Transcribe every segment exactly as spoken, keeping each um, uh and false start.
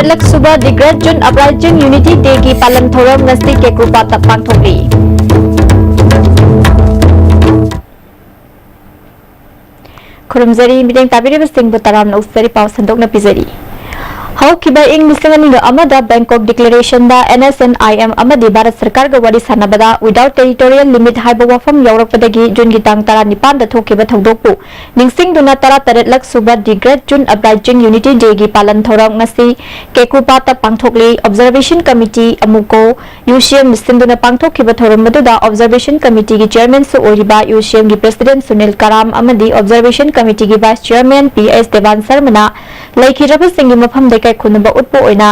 ꯂꯛ ꯁꯨꯕ The Great June Uprising Unity Day ꯒꯤ ꯄꯥꯂꯟ ꯊꯧꯔꯝ ꯉꯁꯤ ꯀꯦꯀꯨꯄꯥꯠꯇ ꯄꯥꯡꯊꯣꯛꯂꯤ꯫ ꯈꯨꯔꯨꯝꯖꯔꯤ, ꯃꯤꯠꯌꯦꯡ ꯇꯥꯕꯤꯔꯤꯕꯁꯤꯡꯕꯨ ꯇꯔꯥꯝꯅ ꯑꯣꯛꯆꯔꯤ꯫ ꯄꯥꯎ ꯁꯟꯗꯣꯛꯅ ꯄꯤꯖꯔꯤ꯫ ꯍꯧꯈꯤꯕ ꯏꯪ ꯂꯤꯁꯤꯡ ꯑꯅꯤꯒ ꯑꯃꯗ Bangkok Declaration the N S N I M ꯑꯃꯗꯤ ꯚꯥꯔꯠ ꯁꯔꯀꯥꯔꯒ ꯋꯥꯔꯤ ꯁꯥꯟꯅꯕꯗ Without Territorial Limit ꯍꯥꯏꯕ ꯋꯥꯐꯝ ꯌꯥꯎꯔꯛꯄꯗꯒꯤ ꯖꯨꯟꯒꯤ ꯇꯥꯡ ꯇꯔꯥꯅꯤꯄꯥꯟꯗ ꯊꯣꯛꯈꯤꯕ ꯊꯧꯗꯣꯛꯄꯨ ꯅꯤꯡꯁꯤꯡꯗꯨꯅ ꯇꯔꯥꯇꯔꯦꯠꯂꯛ ꯁꯨꯕ The Great June Uprising Unity Day ꯒꯤ ꯄꯥꯂꯟ ꯊꯧꯔꯝ ꯉꯁꯤ ꯀꯦꯀꯨꯄꯥꯠꯇ ꯄꯥꯡꯊꯣꯛꯂꯤ꯫ Observation Committee, ꯑꯃꯨꯀꯣ, U C M ꯁꯤꯟꯗꯨꯅ ꯄꯥꯡꯊꯣꯛꯈꯤꯕ ꯊꯧꯔꯝ ꯑꯗꯨꯗ Observation Committee ꯒꯤ Chairman ꯁꯨ ꯑꯣꯏꯔꯤꯕ U C M ꯒꯤ President ꯁꯨꯅꯤꯜ ꯀꯔꯥꯝ ꯑꯃꯗꯤ Observation Committee ꯒꯤ Vice Chairman P S Devan ꯁꯔꯃꯅ ꯂꯩꯈꯤꯗ꯭ꯔꯕꯁꯤꯡꯒꯤ ꯃꯐꯝꯗ ꯏꯀꯥꯏ ꯈꯨꯝꯅꯕ ꯎꯠꯄ ꯑꯣꯏꯅ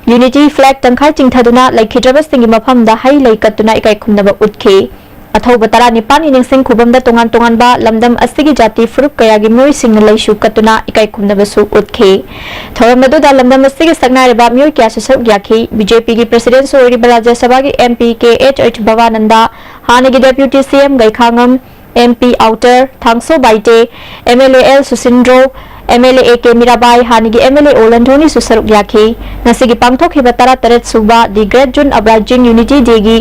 Unity Flag ꯇꯪꯈꯥꯏ ꯆꯤꯡꯊꯗꯨꯅ ꯂꯩꯈꯤꯗ꯭ꯔꯕꯁꯤꯡꯒꯤ ꯃꯐꯝꯗ ꯍꯩ ꯂꯩ ꯀꯠꯇꯨꯅ ꯏꯀꯥꯏ ꯈꯨꯝꯅꯕ ꯎꯠꯈꯤ꯫ ꯑꯊꯧꯕ ꯇꯔꯥꯅꯤꯄꯥꯟꯒꯤ ꯅꯤꯡꯁꯤꯡ ꯈꯨꯕꯝꯗ ꯇꯣꯉꯥꯟ ꯇꯣꯉꯥꯟꯕ ꯂꯝꯗꯝ ꯑꯁꯤꯒꯤ ꯖꯥꯇꯤ ꯐꯨꯔꯨꯞ ꯀꯌꯥꯒꯤ ꯃꯤꯑꯣꯏꯁꯤꯡꯅ ꯂꯩꯁꯨ ꯀꯠꯇꯨꯅ ꯏꯀꯥꯏ ꯈꯨꯝꯅꯕꯁꯨ ꯎꯠꯈꯤ꯫ ꯊꯧꯔꯝ ꯑꯗꯨꯗ ꯂꯝꯗꯝ ꯑꯁꯤꯒꯤ ꯁꯛꯅꯥꯏꯔꯕ ꯃꯤꯑꯣꯏ ꯀꯌꯥꯁꯨ ꯁꯔꯨꯛ ꯌꯥꯈꯤ꯫ B J P ꯒꯤ President ꯁꯨ ꯑꯣꯏꯔꯤꯕ ꯔꯥꯖ꯭ꯌ ꯁꯚꯥꯒꯤ M P K H H ꯚꯕꯥꯅꯟꯗ, ꯍꯥꯟꯅꯒꯤ Deputy C M ꯒꯩꯈꯥꯉꯝ, M P Outer ꯊꯥꯡꯁꯣ Baite, M L A L ꯁꯨꯁꯤꯟꯗ꯭ꯔꯣ, M L A A K Mirabai, ꯍꯥꯟꯅꯒꯤ M L A ꯑꯣ ꯂꯟꯊꯣꯅꯤꯁꯨ ꯁꯔꯨꯛ ꯌꯥꯈꯤ꯫ ꯉꯁꯤꯒꯤ ꯄꯥꯡꯊꯣꯛꯈꯤꯕ ꯇꯔꯥꯇꯔꯦꯠ ꯁꯨꯕ The Great June Uprising Unity Day ꯒꯤ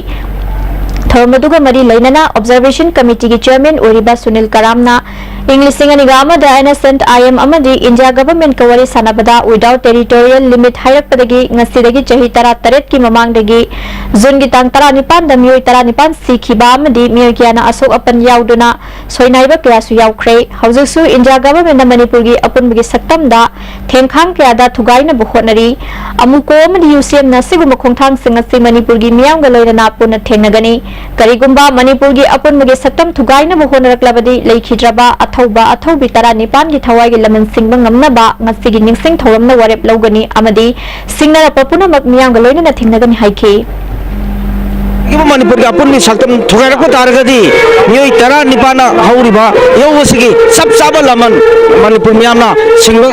ꯊꯧꯔꯝ ꯑꯗꯨꯒ ꯃꯔꯤ ꯂꯩꯅꯅ Observation Committee ꯒꯤ Chairman ꯑꯣꯏꯔꯤꯕ ꯁꯨꯅꯤꯜ ꯀꯔꯥꯝꯅ ꯏꯪ ꯂꯤꯁꯤꯡ ꯑꯅꯤꯒ ꯑꯃꯗ N S N I M ꯑꯃꯗꯤ India Government ꯀ ꯋꯥꯔꯤ ꯁꯥꯟꯅꯕꯗ Without Territorial Limit ꯍꯥꯏꯔꯛꯄꯗꯒꯤ ꯉꯁꯤꯗꯒꯤ ꯆꯍꯤ ꯇꯔꯥꯇꯔꯦꯠꯀꯤ ꯃꯃꯥꯡꯗꯒꯤ ꯖꯨꯟꯒꯤ ꯇꯥꯡ ꯇꯔꯥꯅꯤꯄꯥꯟꯗ ꯃꯤꯑꯣꯏ ꯇꯔꯥꯅꯤꯄꯥꯟ ꯁꯤꯈꯤꯕ ꯑꯃꯗꯤ ꯃꯤꯑꯣꯏ ꯀꯌꯥꯅ ꯑꯁꯣꯛ ꯑꯄꯟ ꯌꯥꯎꯗꯨꯅ ꯁꯣꯏꯅꯥꯏꯕ ꯀꯌꯥꯁꯨ ꯌꯥꯎꯈ꯭ꯔꯦ꯫ ꯍꯧꯖꯤꯛꯁꯨ India Government ꯅ ꯃꯅꯤꯄꯨꯔꯒꯤ ꯑꯄꯨꯟꯕꯒꯤ ꯁꯛꯇꯝꯗ ꯊꯦꯡꯈꯥꯡ ꯀꯌꯥꯗ ꯊꯨꯒꯥꯏꯅꯕ ꯍꯣꯠꯅꯔꯤ꯫ ꯑꯃꯨꯀꯣ ꯑꯃꯗꯤ U C M ꯅ ꯑꯁꯤꯒꯨꯝꯕ ꯈꯣꯡꯊꯥꯡꯁꯤꯡ ꯑꯁꯤ ꯃꯅꯤꯄꯨꯔꯒꯤ ꯃꯤꯌꯥꯝꯒ ꯂꯣꯏꯅꯅ ꯄꯨꯟꯅ ꯊꯦꯡꯅꯒꯅꯤ꯫ ꯀꯔꯤꯒꯨꯝꯕ ꯃꯅꯤꯄꯨꯔꯒꯤ ꯑꯄꯨꯟꯕꯒꯤ ꯁꯛꯇꯝ ꯊꯨꯒꯥꯏꯅꯕ ꯍꯣꯠꯅꯔꯛꯂꯕꯗꯤ ꯂꯩꯈꯤꯗ꯭ꯔꯕ ꯑꯊꯧꯕ ꯑꯊꯧꯕꯤ ꯇꯔꯥꯅꯤꯄꯥꯟꯒꯤ ꯊꯋꯥꯏꯒꯤ ꯂꯃꯟ ꯁꯤꯡꯕ ꯉꯝꯅꯕ ꯉꯁꯤꯒꯤ ꯅꯤꯡꯁꯤꯡ ꯊꯧꯔꯝꯅ ꯋꯥꯔꯦꯞ ꯂꯧꯒꯅꯤ ꯑꯃꯗꯤ ꯁꯤꯡꯅꯔꯛꯄ ꯄꯨꯝꯅꯃꯛ ꯃꯤꯌꯥꯝꯒ ꯂꯣꯏꯅꯅ ꯊꯦꯡꯅꯒꯅꯤ ꯍꯥꯏꯈꯤ꯫ ꯃꯅꯤꯄꯨꯔꯒꯤ ꯑꯄꯨꯟꯕꯒꯤ ꯁꯛꯇꯝ ꯊꯨꯒꯥꯏꯔꯛꯄ ꯇꯥꯔꯒꯗꯤ, ꯃꯤꯑꯣꯏ ꯇꯔꯥꯅꯤꯄꯥꯟꯅ ꯍꯧꯔꯤꯕ ꯏꯍꯧ ꯑꯁꯤꯒꯤ ꯆꯞ ꯆꯥꯕ ꯂꯃꯟ ꯃꯅꯤꯄꯨꯔ ꯃꯤꯌꯥꯝꯅ ꯁꯤꯡꯕ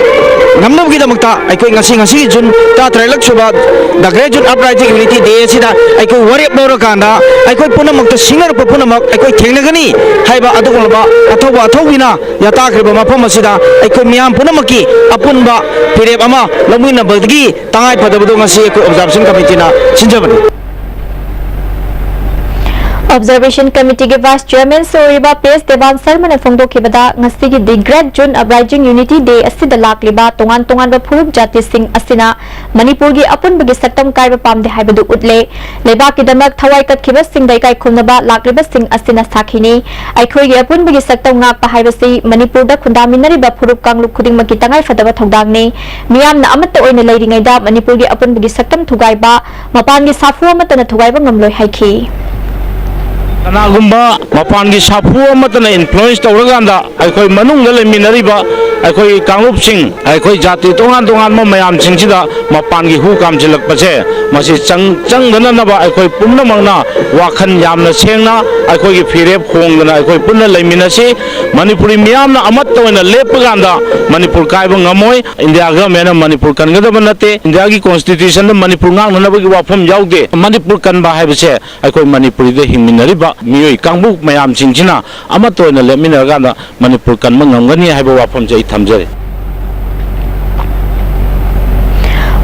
ꯉꯝꯅꯕꯒꯤꯗꯃꯛꯇ ꯑꯩꯈꯣꯏ ꯉꯁꯤ, ꯉꯁꯤꯒꯤ ꯖꯨꯟ ꯇꯔꯥꯇꯔꯦꯠꯂꯛ ꯁꯨꯕ The Great Youth Uprising Unity Day ꯑꯁꯤꯗ ꯑꯩꯈꯣꯏ ꯋꯥꯔꯦꯞ ꯂꯧꯔꯀꯥꯟꯗ, ꯑꯩꯈꯣꯏ ꯄꯨꯝꯅꯃꯛꯇ ꯁꯤꯡꯅꯔꯛꯄ ꯄꯨꯝꯅꯃꯛ ꯑꯩꯈꯣꯏ ꯊꯦꯡꯅꯒꯅꯤ ꯍꯥꯏꯕ ꯑꯗꯨꯒꯨꯝꯂꯕ ꯑꯊꯧꯕ ꯑꯊꯧꯕꯤꯅ ꯌꯥꯇꯥꯈ꯭ꯔꯤꯕ ꯃꯐꯝ ꯑꯁꯤꯗ ꯑꯩꯈꯣꯏ ꯃꯤꯌꯥꯝ ꯄꯨꯝꯅꯃꯛꯀꯤ ꯑꯄꯨꯟꯕ ꯐꯤꯔꯦꯞ ꯑꯃ ꯂꯧꯃꯤꯟꯅꯕꯒꯤ ꯇꯉꯥꯏ ꯐꯗꯕꯗꯨ ꯉꯁꯤ ꯑꯩꯈꯣꯏ Observation Committeeꯅ ꯁꯤꯟꯖꯕꯅꯤ꯫ Observation Committeeꯒꯤ Vice Chairman ꯑꯣꯏꯔꯤꯕ ꯄꯤ ꯑꯦꯁ ꯗꯦꯕꯥꯟ ꯁꯔꯃꯅ ꯐꯣꯡꯗꯣꯛꯈꯤꯕꯗ, ꯉꯁꯤꯒꯤ The Great Youth Uprising Unity Day ꯑꯁꯤꯗ ꯂꯥꯛꯂꯤꯕ ꯇꯣꯉꯥꯟ ꯇꯣꯉꯥꯟꯕ ꯐꯨꯔꯨꯞ ꯖꯥꯇꯤꯁꯤꯡ ꯑꯁꯤꯅ ꯃꯅꯤꯄꯨꯔꯒꯤ ꯑꯄꯨꯟꯕꯒꯤ ꯁꯛꯇꯝ ꯀꯥꯏꯕ ꯄꯥꯝꯗꯦ ꯍꯥꯏꯕꯗꯨ ꯎꯠꯂꯦ꯫ ꯂꯩꯕꯥꯛꯀꯤꯗꯃꯛ ꯊꯋꯥꯏ ꯀꯠꯈꯤꯕꯁꯤꯡꯗ ꯏꯀꯥꯏ ꯈꯨꯝꯅꯕ ꯂꯥꯛꯂꯤꯕꯁꯤꯡ ꯑꯁꯤꯅ ꯁꯥꯈꯤꯅꯤ꯫ ꯑꯩꯈꯣꯏꯒꯤ ꯑꯄꯨꯟꯕꯒꯤ ꯁꯛꯇꯝ ꯉꯥꯛꯄ ꯍꯥꯏꯕꯁꯤ ꯃꯅꯤꯄꯨꯔꯗ ꯈꯨꯟꯗꯥꯃꯤꯟꯅꯔꯤꯕ ꯐꯨꯔꯨꯞ ꯀꯥꯡꯂꯨꯞ ꯈꯨꯗꯤꯡꯃꯛꯀꯤ ꯇꯉꯥꯏꯐꯗꯕ ꯊꯧꯗꯥꯡꯅꯤ꯫ ꯃꯤꯌꯥꯝꯅ ꯑꯃꯠꯇ ꯑꯣꯏꯅ ꯂꯩꯔꯤꯉꯩꯗ ꯃꯅꯤꯄꯨꯔꯒꯤ ꯑꯄꯨꯟꯕꯒꯤ ꯁꯛꯇꯝ ꯊꯨꯒꯥꯏꯕ ꯃꯄꯥꯟꯒꯤ ꯁꯥꯐꯨ ꯑꯃꯠꯇꯅ ꯊꯨꯒꯥꯏꯕ ꯉꯝꯂꯣꯏ ꯍꯥꯏꯈꯤ꯫ ꯀꯅꯥꯒꯨꯝꯕ ꯃꯄꯥꯟꯒꯤ ꯁꯥꯐꯨ ꯑꯃꯠꯇꯅ influence ꯇꯧꯔꯀꯥꯟꯗ ꯑꯩꯈꯣꯏ ꯃꯅꯨꯡꯗ ꯂꯩꯃꯤꯟꯅꯔꯤꯕ ꯑꯩꯈꯣꯏ ꯀꯥꯡꯂꯨꯞꯁꯤꯡ, ꯑꯩꯈꯣꯏ ꯖꯥꯇꯤ ꯇꯣꯉꯥꯟ ꯇꯣꯉꯥꯟꯕ ꯃꯌꯥꯝꯁꯤꯡꯁꯤꯗ ꯃꯄꯥꯟꯒꯤ ꯍꯨ ꯀꯥꯝꯁꯤꯜꯂꯛꯄꯁꯦ, ꯃꯁꯤ ꯆꯪ-, ꯆꯪꯗꯅꯅꯕ ꯑꯩꯈꯣꯏ ꯄꯨꯝꯅꯃꯛꯅ ꯋꯥꯈꯜ ꯌꯥꯝꯅ ꯁꯦꯡꯅ ꯑꯩꯈꯣꯏꯒꯤ ꯐꯤꯔꯦꯞ ꯍꯣꯡꯗꯅ ꯑꯩꯈꯣꯏ ꯄꯨꯟꯅ ꯂꯩꯃꯤꯟꯅꯁꯤ꯫ ꯃꯅꯤꯄꯨꯔꯤ ꯃꯤꯌꯥꯝꯅ ꯑꯃꯠꯇ ꯑꯣꯏꯅ ꯂꯦꯞꯄ ꯀꯥꯟꯗ ꯃꯅꯤꯄꯨꯔ ꯀꯥꯏꯕ ꯉꯝꯃꯣꯏ꯫ ꯏꯟꯗꯤꯌꯥ ꯒꯚꯔꯟꯃꯦꯟꯅ ꯃꯅꯤꯄꯨꯔ ꯀꯟꯒꯗꯕ ꯅꯠꯇꯦ꯫ ꯏꯟꯗꯤꯌꯥꯒꯤ ꯀꯣꯟꯁꯇꯤꯇ꯭ꯌꯨꯁꯟꯗ ꯃꯅꯤꯄꯨꯔ ꯉꯥꯛꯅꯅꯕꯒꯤ ꯋꯥꯐꯝ ꯌꯥꯎꯗꯦ꯫ ꯃꯅꯤꯄꯨꯔ ꯀꯟꯕ ꯍꯥꯏꯕꯁꯦ ꯑꯩꯈꯣꯏ ꯃꯅꯤꯄꯨꯔꯤꯗ ꯍꯤꯡꯃꯤꯟꯅꯔꯤꯕ ꯃꯤꯑꯣꯏ ꯀꯥꯡꯕꯨ ꯃꯌꯥꯝꯁꯤꯡꯁꯤꯅ ꯑꯃꯠꯇ ꯑꯣꯏꯅ ꯂꯦꯞꯃꯤꯟꯅꯔꯀꯥꯟꯗ ꯃꯅꯤꯄꯨꯔ ꯀꯟꯕ ꯉꯝꯒꯅꯤ ꯍꯥꯏꯕ ꯋꯥꯐꯝꯁꯦ ꯑꯩ ꯊꯝꯖꯔꯤ꯫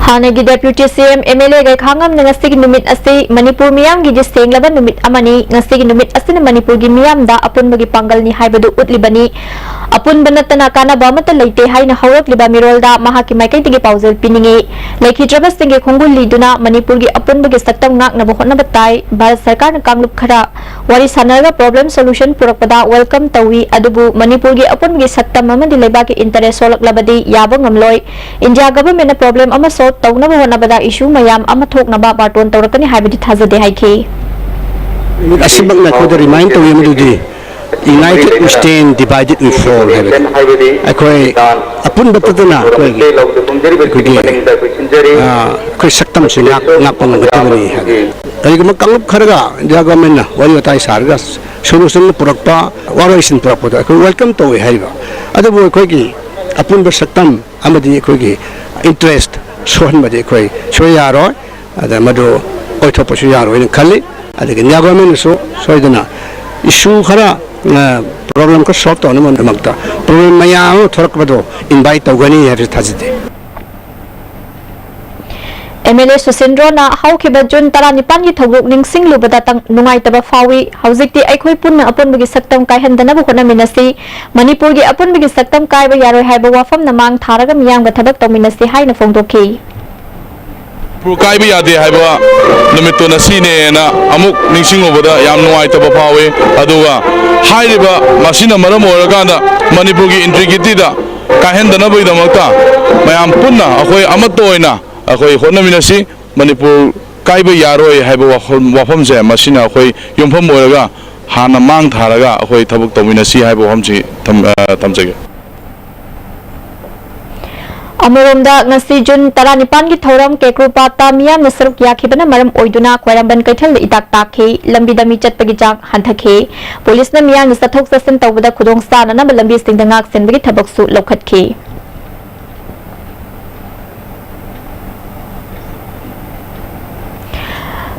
ꯍꯥꯟꯅꯒꯤ Deputy C M, M L A ꯒꯩꯈꯥꯉꯝꯅ ꯉꯁꯤꯒꯤ ꯅꯨꯃꯤꯠ ꯑꯁꯤ ꯃꯅꯤꯄꯨꯔ ꯃꯤꯌꯥꯝꯒꯤꯗꯤ ꯁꯦꯡꯂꯕ ꯅꯨꯃꯤꯠ ꯑꯃꯅꯤ꯫ ꯉꯁꯤꯒꯤ ꯅꯨꯃꯤꯠ ꯑꯁꯤꯅ ꯃꯅꯤꯄꯨꯔꯒꯤ ꯃꯤꯌꯥꯝꯗ ꯑꯄꯨꯟꯕꯒꯤ ꯄꯥꯡꯒꯜꯅꯤ ꯍꯥꯏꯕꯗꯨ ꯎꯠꯂꯤꯕꯅꯤ꯫ ꯑꯄꯨꯟꯕ ꯅꯠꯇꯅ ꯀꯥꯟꯅꯕ ꯑꯃꯠꯇ ꯂꯩꯇꯦ ꯍꯥꯏꯅ ꯍꯧꯔꯛꯂꯤꯕ ꯃꯤꯔꯣꯜꯗ ꯃꯍꯥꯛꯀꯤ ꯃꯥꯏꯀꯩꯗꯒꯤ ꯄꯥꯎꯖꯦꯜ ꯄꯤꯅꯤꯡꯏ꯫ ꯂꯩꯈꯤꯗ꯭ꯔꯕꯁꯤꯡꯒꯤ ꯈꯣꯡꯒꯨꯜ ꯂꯤꯗꯨꯅ ꯃꯅꯤꯄꯨꯔꯒꯤ ꯑꯄꯨꯟꯕꯒꯤ ꯁꯛꯇꯝ ꯉꯥꯛꯅꯕ ꯍꯣꯠꯅꯕ ꯇꯥꯏ꯫ ꯚꯥꯔꯠ ꯁꯔꯀꯥꯔꯅ ꯀꯥꯡꯂꯨꯞ ꯈꯔ ꯋꯥꯔꯤ ꯁꯥꯟꯅꯔꯒ problem solution ꯄꯨꯔꯛꯄꯗ welcome ꯇꯧꯏ, ꯑꯗꯨꯕꯨ ꯃꯅꯤꯄꯨꯔꯒꯤ ꯑꯄꯨꯟꯕꯒꯤ ꯁꯛꯇꯝ ꯑꯃꯗꯤ ꯂꯩꯕꯥꯛꯀꯤ interest ꯁꯣꯛꯂꯛꯂꯕꯗꯤ ꯌꯥꯕ ꯉꯝꯂꯣꯏ꯫ ꯏꯟꯗꯤꯌꯥ governmentꯅ problem ꯑꯃ solve ꯇꯧꯅꯕ ꯍꯣꯠꯅꯕꯗ issue ꯃꯌꯥꯝ ꯑꯃ ꯊꯣꯛꯅꯕ ꯕꯥꯔꯇꯣꯟ ꯇꯧꯔꯛꯀꯅꯤ ꯍꯥꯏꯕꯗꯤ ꯊꯥꯖꯗꯦ ꯍꯥꯏꯈꯤ꯫ ꯑꯁꯤꯃꯛꯅ ꯑꯩꯈꯣꯏꯗ remind ꯇꯧꯏ ꯃꯗꯨꯗꯤ United we stand, divided we fall ꯍꯥꯏꯕꯗꯤ ꯑꯩꯈꯣꯏ ꯑꯄꯨꯟꯕ ꯇꯠꯇꯅ ꯑꯩꯈꯣꯏꯒꯤ ꯑꯩꯈꯣꯏꯒꯤ ꯑꯩꯈꯣꯏ ꯁꯛꯇꯝꯁꯤ ꯉꯥꯛ ꯉꯥꯛꯄ ꯉꯝꯒꯗꯕꯅꯤ ꯍꯥꯏꯕ꯫ ꯀꯔꯤꯒꯨꯝꯕ ꯀꯥꯡꯂꯨꯞ ꯈꯔꯒ ꯏꯟꯗꯤꯌꯥ ꯒꯣꯔꯃꯦꯟꯅ ꯋꯥꯔꯤ ꯋꯥꯇꯥꯏ ꯁꯥꯔꯒ ꯁꯣꯂꯨꯁꯟ ꯄꯨꯔꯛꯄ, ꯋꯥꯔꯣꯏꯁꯤꯟ ꯄꯨꯔꯛꯄꯗꯣ ꯑꯩꯈꯣꯏ ꯋꯦꯜꯀꯝ ꯇꯧꯋꯤ ꯍꯥꯏꯔꯤꯕ꯫ ꯑꯗꯨꯕꯨ ꯑꯩꯈꯣꯏꯒꯤ ꯑꯄꯨꯟꯕ ꯁꯛꯇꯝ ꯑꯃꯗꯤ ꯑꯩꯈꯣꯏꯒꯤ ꯏꯟꯇꯔꯦꯁ ꯁꯣꯛꯍꯟꯕꯗꯤ ꯑꯩꯈꯣꯏ ꯁꯣꯏ ꯌꯥꯔꯣꯏ꯫ ꯑꯗ ꯃꯗꯨ ꯑꯣꯏꯊꯣꯛꯄꯁꯨ ꯌꯥꯔꯣꯏꯅ ꯈꯜꯂꯤ꯫ ꯑꯗꯒꯤ ꯏꯟꯗꯤꯌꯥ ꯒꯣꯔꯃꯦꯟꯅꯁꯨ ꯁꯣꯏꯗꯅ ꯏꯁꯨ ꯈꯔ, ꯑ, ꯄ꯭ꯔꯣꯕ꯭ꯂꯦꯝ ꯈꯔ ꯁꯣꯜꯕ ꯇꯧꯅꯕꯒꯤꯗꯃꯛꯇ ꯄ꯭ꯔꯣꯕ꯭ꯂꯦꯝ ꯃꯌꯥꯝ ꯑꯃ ꯊꯣꯛꯂꯛꯄꯗꯣ ꯏꯟꯚꯥꯏꯠ ꯇꯧꯒꯅꯤ ꯍꯥꯏꯕꯁꯤ ꯊꯥꯖꯗꯦ꯫ ꯑꯦꯝ ꯑꯦꯜ ꯑꯦ ꯁꯨꯁꯤꯟꯗ꯭ꯔꯣꯅ ꯍꯧꯈꯤꯕ ꯖꯨꯟ ꯇꯔꯥꯅꯤꯄꯥꯟꯒꯤ ꯊꯧꯗꯣꯛ ꯅꯤꯡꯁꯤꯡꯂꯨꯕꯗ ꯇꯪ-, ꯅꯨꯡꯉꯥꯏꯇꯕ ꯐꯥꯎꯏ꯫ ꯍꯧꯖꯤꯛꯇꯤ ꯑꯩꯈꯣꯏ ꯄꯨꯟꯅ ꯑꯄꯨꯟꯕꯒꯤ ꯁꯛꯇꯝ ꯀꯥꯏꯍꯟꯗꯅꯕ ꯍꯣꯠꯅꯃꯤꯟꯅꯁꯤ꯫ ꯃꯅꯤꯄꯨꯔꯒꯤ ꯑꯄꯨꯟꯕꯒꯤ ꯁꯛꯇꯝ ꯀꯥꯏꯕ ꯌꯥꯔꯣꯏ ꯍꯥꯏꯕ ꯋꯥꯐꯝꯅ ꯃꯥꯡ ꯊꯥꯔꯒ ꯃꯤꯌꯥꯝꯒ ꯊꯕꯛ ꯇꯧꯃꯤꯟꯅꯁꯤ ꯍꯥꯏꯅ ꯐꯣꯡꯗꯣꯛꯈꯤ꯫ ꯃꯅꯤꯄꯨꯔ ꯀꯥꯏꯕ ꯌꯥꯗꯦ ꯍꯥꯏꯕ ꯅꯨꯃꯤꯠꯇꯨ ꯉꯁꯤꯅꯦꯅ ꯑꯃꯨꯛ ꯅꯤꯡꯁꯤꯡꯂꯨꯕꯗ ꯌꯥꯝ ꯅꯨꯡꯉꯥꯏꯇꯕ ꯐꯥꯎꯏ꯫ ꯑꯗꯨꯒ ꯍꯥꯏꯔꯤꯕ ꯃꯁꯤꯅ ꯃꯔꯝ ꯑꯣꯏꯔꯀꯥꯟꯗ ꯃꯅꯤꯄꯨꯔꯒꯤ ꯏꯟꯇꯤꯒ꯭ꯔꯤꯇꯤꯗ ꯀꯥꯏꯍꯟꯗꯅꯕꯒꯤꯗꯃꯛꯇ ꯃꯌꯥꯝ ꯄꯨꯟꯅ ꯑꯩꯈꯣꯏ ꯑꯃꯠꯇ ꯑꯣꯏꯅ ꯑꯩꯈꯣꯏ ꯍꯣꯠꯅꯃꯤꯟꯅꯁꯤ꯫ ꯃꯅꯤꯄꯨꯔ ꯀꯥꯏꯕ ꯌꯥꯔꯣꯏ ꯍꯥꯏꯕ ꯋꯥꯐꯝ, ꯋꯥꯐꯝꯁꯦ ꯃꯁꯤꯅ ꯑꯩꯈꯣꯏ ꯌꯨꯝꯐꯝ ꯑꯣꯏꯔꯒ ꯍꯥꯟꯅ ꯃꯥꯡ ꯊꯥꯔꯒ ꯑꯩꯈꯣꯏ ꯊꯕꯛ ꯇꯧꯃꯤꯟꯅꯁꯤ ꯍꯥꯏꯕ ꯋꯥꯐꯝꯁꯤ ꯊꯝ-, ꯑ, ꯊꯝꯖꯒꯦ꯫ ꯑꯃꯔꯣꯝꯗ, ꯉꯁꯤ ꯖꯨꯟ ꯇꯔꯥꯅꯤꯄꯥꯟꯒꯤ ꯊꯧꯔꯝ ꯀꯦꯀ꯭ꯔꯨꯄꯥꯠꯇ ꯃꯤꯌꯥꯝꯅ ꯁꯔꯨꯛ ꯌꯥꯈꯤꯕꯅ ꯃꯔꯝ ꯑꯣꯏꯗꯨꯅ ꯈ꯭ꯋꯥꯏꯔꯝꯕꯟ ꯀꯩꯊꯦꯜꯗ ꯏꯇꯥꯛ ꯇꯥꯛꯈꯤ꯫ ꯂꯝꯕꯤꯗ ꯃꯤ ꯆꯠꯄꯒꯤ ꯆꯥꯡ ꯍꯟꯊꯈꯤ꯫ ꯄꯨꯂꯤꯁꯅ ꯃꯤꯌꯥꯝꯅ ꯆꯠꯊꯣꯛ ꯆꯠꯁꯤꯟ ꯇꯧꯕꯗ ꯈꯨꯗꯣꯡ ꯆꯥꯅꯅꯕ ꯂꯝꯕꯤꯁꯤꯡꯗ ꯉꯥꯛ ꯁꯦꯟꯕꯒꯤ ꯊꯕꯛꯁꯨ ꯂꯧꯈꯠꯈꯤ꯫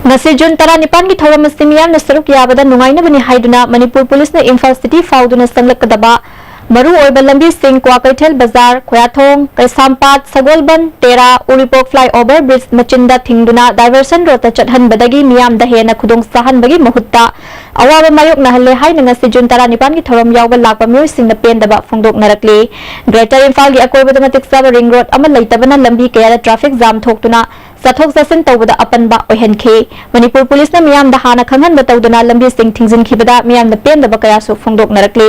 ꯉꯁꯤ ꯖꯨꯟ ꯇꯔꯥꯅꯤꯄꯥꯟꯒꯤ ꯊꯧꯔꯝ ꯑꯁꯤ ꯃꯤꯌꯥꯝꯅ ꯁꯔꯨꯛ ꯌꯥꯕꯗ ꯅꯨꯡꯉꯥꯏꯅꯕꯅꯤ ꯍꯥꯏꯗꯨꯅ ꯃꯅꯤꯄꯨꯔ ꯄꯨꯂꯤꯁꯅ ꯏꯝꯐꯥꯜ ꯁꯤꯇꯤ ꯐꯥꯎꯗꯨꯅ ꯆꯪꯂꯛꯀꯗꯕ ꯃꯔꯨ ꯑꯣꯏꯕ ꯂꯝꯕꯤꯁꯤꯡ ꯀ꯭ꯋꯥꯀꯩꯊꯦꯜ ꯕꯖꯥꯔ, ꯈꯣꯌꯥꯊꯣꯡ, ꯀꯩꯁꯥꯝꯄꯥꯠ, ꯁꯒꯣꯜꯕꯟ, ꯇꯦꯔꯥ, ꯎꯔꯤꯄꯣꯛ flyover bridge ꯃꯆꯤꯟꯗ ꯊꯤꯡꯗꯨꯅ diversion roadꯇ ꯆꯠꯍꯟꯕꯗꯒꯤ ꯃꯤꯌꯥꯝꯗ ꯍꯦꯟꯅ ꯈꯨꯗꯣꯡ ꯆꯥꯍꯟꯕꯒꯤ ꯃꯍꯨꯠꯇ ꯑꯋꯥꯕ ꯃꯥꯌꯣꯛꯅꯍꯜꯂꯦ ꯍꯥꯏꯅ ꯉꯁꯤ ꯖꯨꯟ ꯇꯔꯥꯅꯤꯄꯥꯟꯒꯤ ꯊꯧꯔꯝ ꯌꯥꯎꯕ ꯂꯥꯛꯄ ꯃꯤꯑꯣꯏꯁꯤꯡꯅ ꯄꯦꯟꯗꯕ ꯐꯣꯡꯗꯣꯛꯅꯔꯛꯂꯤ꯫ Greater ꯏꯝꯐꯥꯜꯒꯤ ꯑꯀꯣꯏꯕꯗ ꯃꯇꯤꯛ ꯆꯥꯕ ring road ꯑꯃ ꯂꯩꯇꯕꯅ ꯂꯝꯕꯤ ꯀꯌꯥꯗ traffic jam ꯊꯣꯛꯇꯨꯅ ꯆꯠꯊꯣꯛ ꯆꯠꯁꯤꯟ ꯇꯧꯕꯗ ꯑꯄꯟꯕ ꯑꯣꯏꯍꯟꯈꯤ꯫ ꯃꯅꯤꯄꯨꯔ ꯄꯨꯂꯤꯁꯅ ꯃꯤꯌꯥꯝꯗ ꯍꯥꯟꯅ ꯈꯪꯍꯟꯕ ꯇꯧꯗꯨꯅ ꯂꯝꯕꯤꯁꯤꯡ ꯊꯤꯡꯖꯤꯟꯈꯤꯕꯗ ꯃꯤꯌꯥꯝꯅ ꯄꯦꯟꯗꯕ ꯀꯌꯥꯁꯨ ꯐꯣꯡꯗꯣꯛꯅꯔꯛꯂꯤ꯫